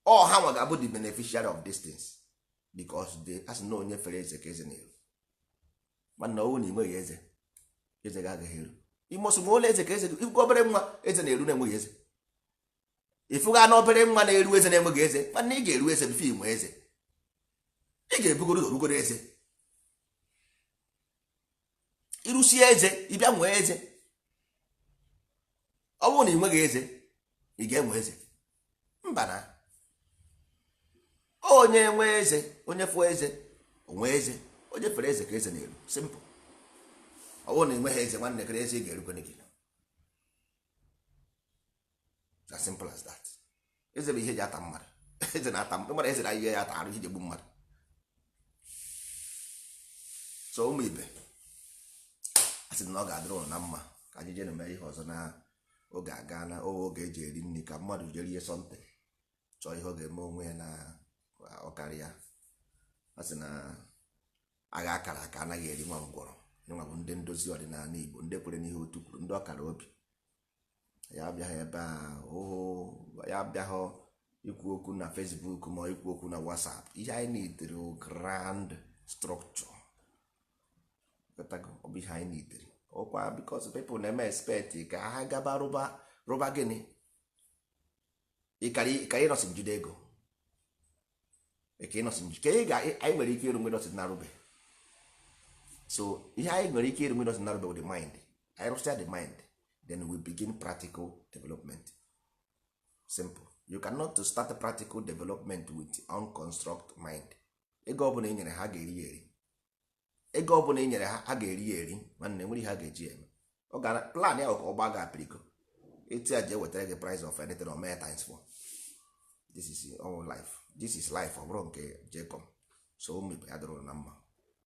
All ha nwa ga-abụ the beneficiary of these things, because they asị na onye fere eze ka eze na-eru. Mana ọwụ na ị nweghị eze, eze gị agaghị eru. Imoso nwe ụlọ eze ka eze ifuga obere nwa eze na-eru na-enweghị eze. Ifuga na obere nwa na-eru eze na-enweghị eze. Mana ị ga-eru eze before inwe eze. Ị ga-ebugoro ụzọ rugoro eze. Ịrụsie eze, ịbịa nwee eze. Ọ bụrụ na ị nweghị eze, ị ga-enwe eze? Mba. Na onye nwee eze, onye fụọ eze, onwe eze. Onye fere eze ka eze na-eru. Simple. Ọ bụrụ na ị nweghị eze, nwanne, kere eze ị ga-erukwene gị? As simple as that. Eze bụ ihe eji ata mmadụ. Eze na-ata mmadụ. Eze na ihe ya ata arụ, ihe ji egbu mmadụ. So ụmụ ibe, a sị na ọ ga-adịrị ụnụ na mma. Ka anyị jee mee ihe ọzọ na oge aga na oge eji eri nri, ka mmadụ jere ihe sọnte chọọ ihe ọ ga-eme onwe ya na ọkarịa. A sị na agha akara aka anaghị eri nwa ngwọrọ. Nwa bụ ndị ndozi ọdịnala Igbo, ndị kwere n'ihe otu kwuru, ndị ọkara obi ya abịaghị ebe a ụhụ ya abịaghị ikwu okwu na Facebook ma ikwu okwu na WhatsApp. Ihe anyị nidiri, grand structure. Ọ bụ ihe anyị nidiri ọkwa, because people na-eme expect ka ha gaba rụba rụba gịnị. Ịkarị ịnọsị njide ego ka ịnọsị njide ka ị ga. Anyị nwere ike ịrụ nwere na arụbe. So ihe anyị nwere ike ịrụ nwere na arụbe with the mind. Anyị rụsịa the mind, then we begin practical development. Simple. You cannot to start practical development with unconstruct mind. Ego ọbụla e nyere ha, ga-eri ya eri. Ego ọbụla e nyere ha, ha ga-eri ya eri. Nwanne, nwere ihe ha ga-eji eme. Ọ gara plan ya ka ọ gbaa gị apiriko. Etu ya ji ewetara gị price of anything or mee times 4. This is all life. This is life. Ọ bụrụ nke Jacob. So ụmụ ibe, ya dịrị na mma.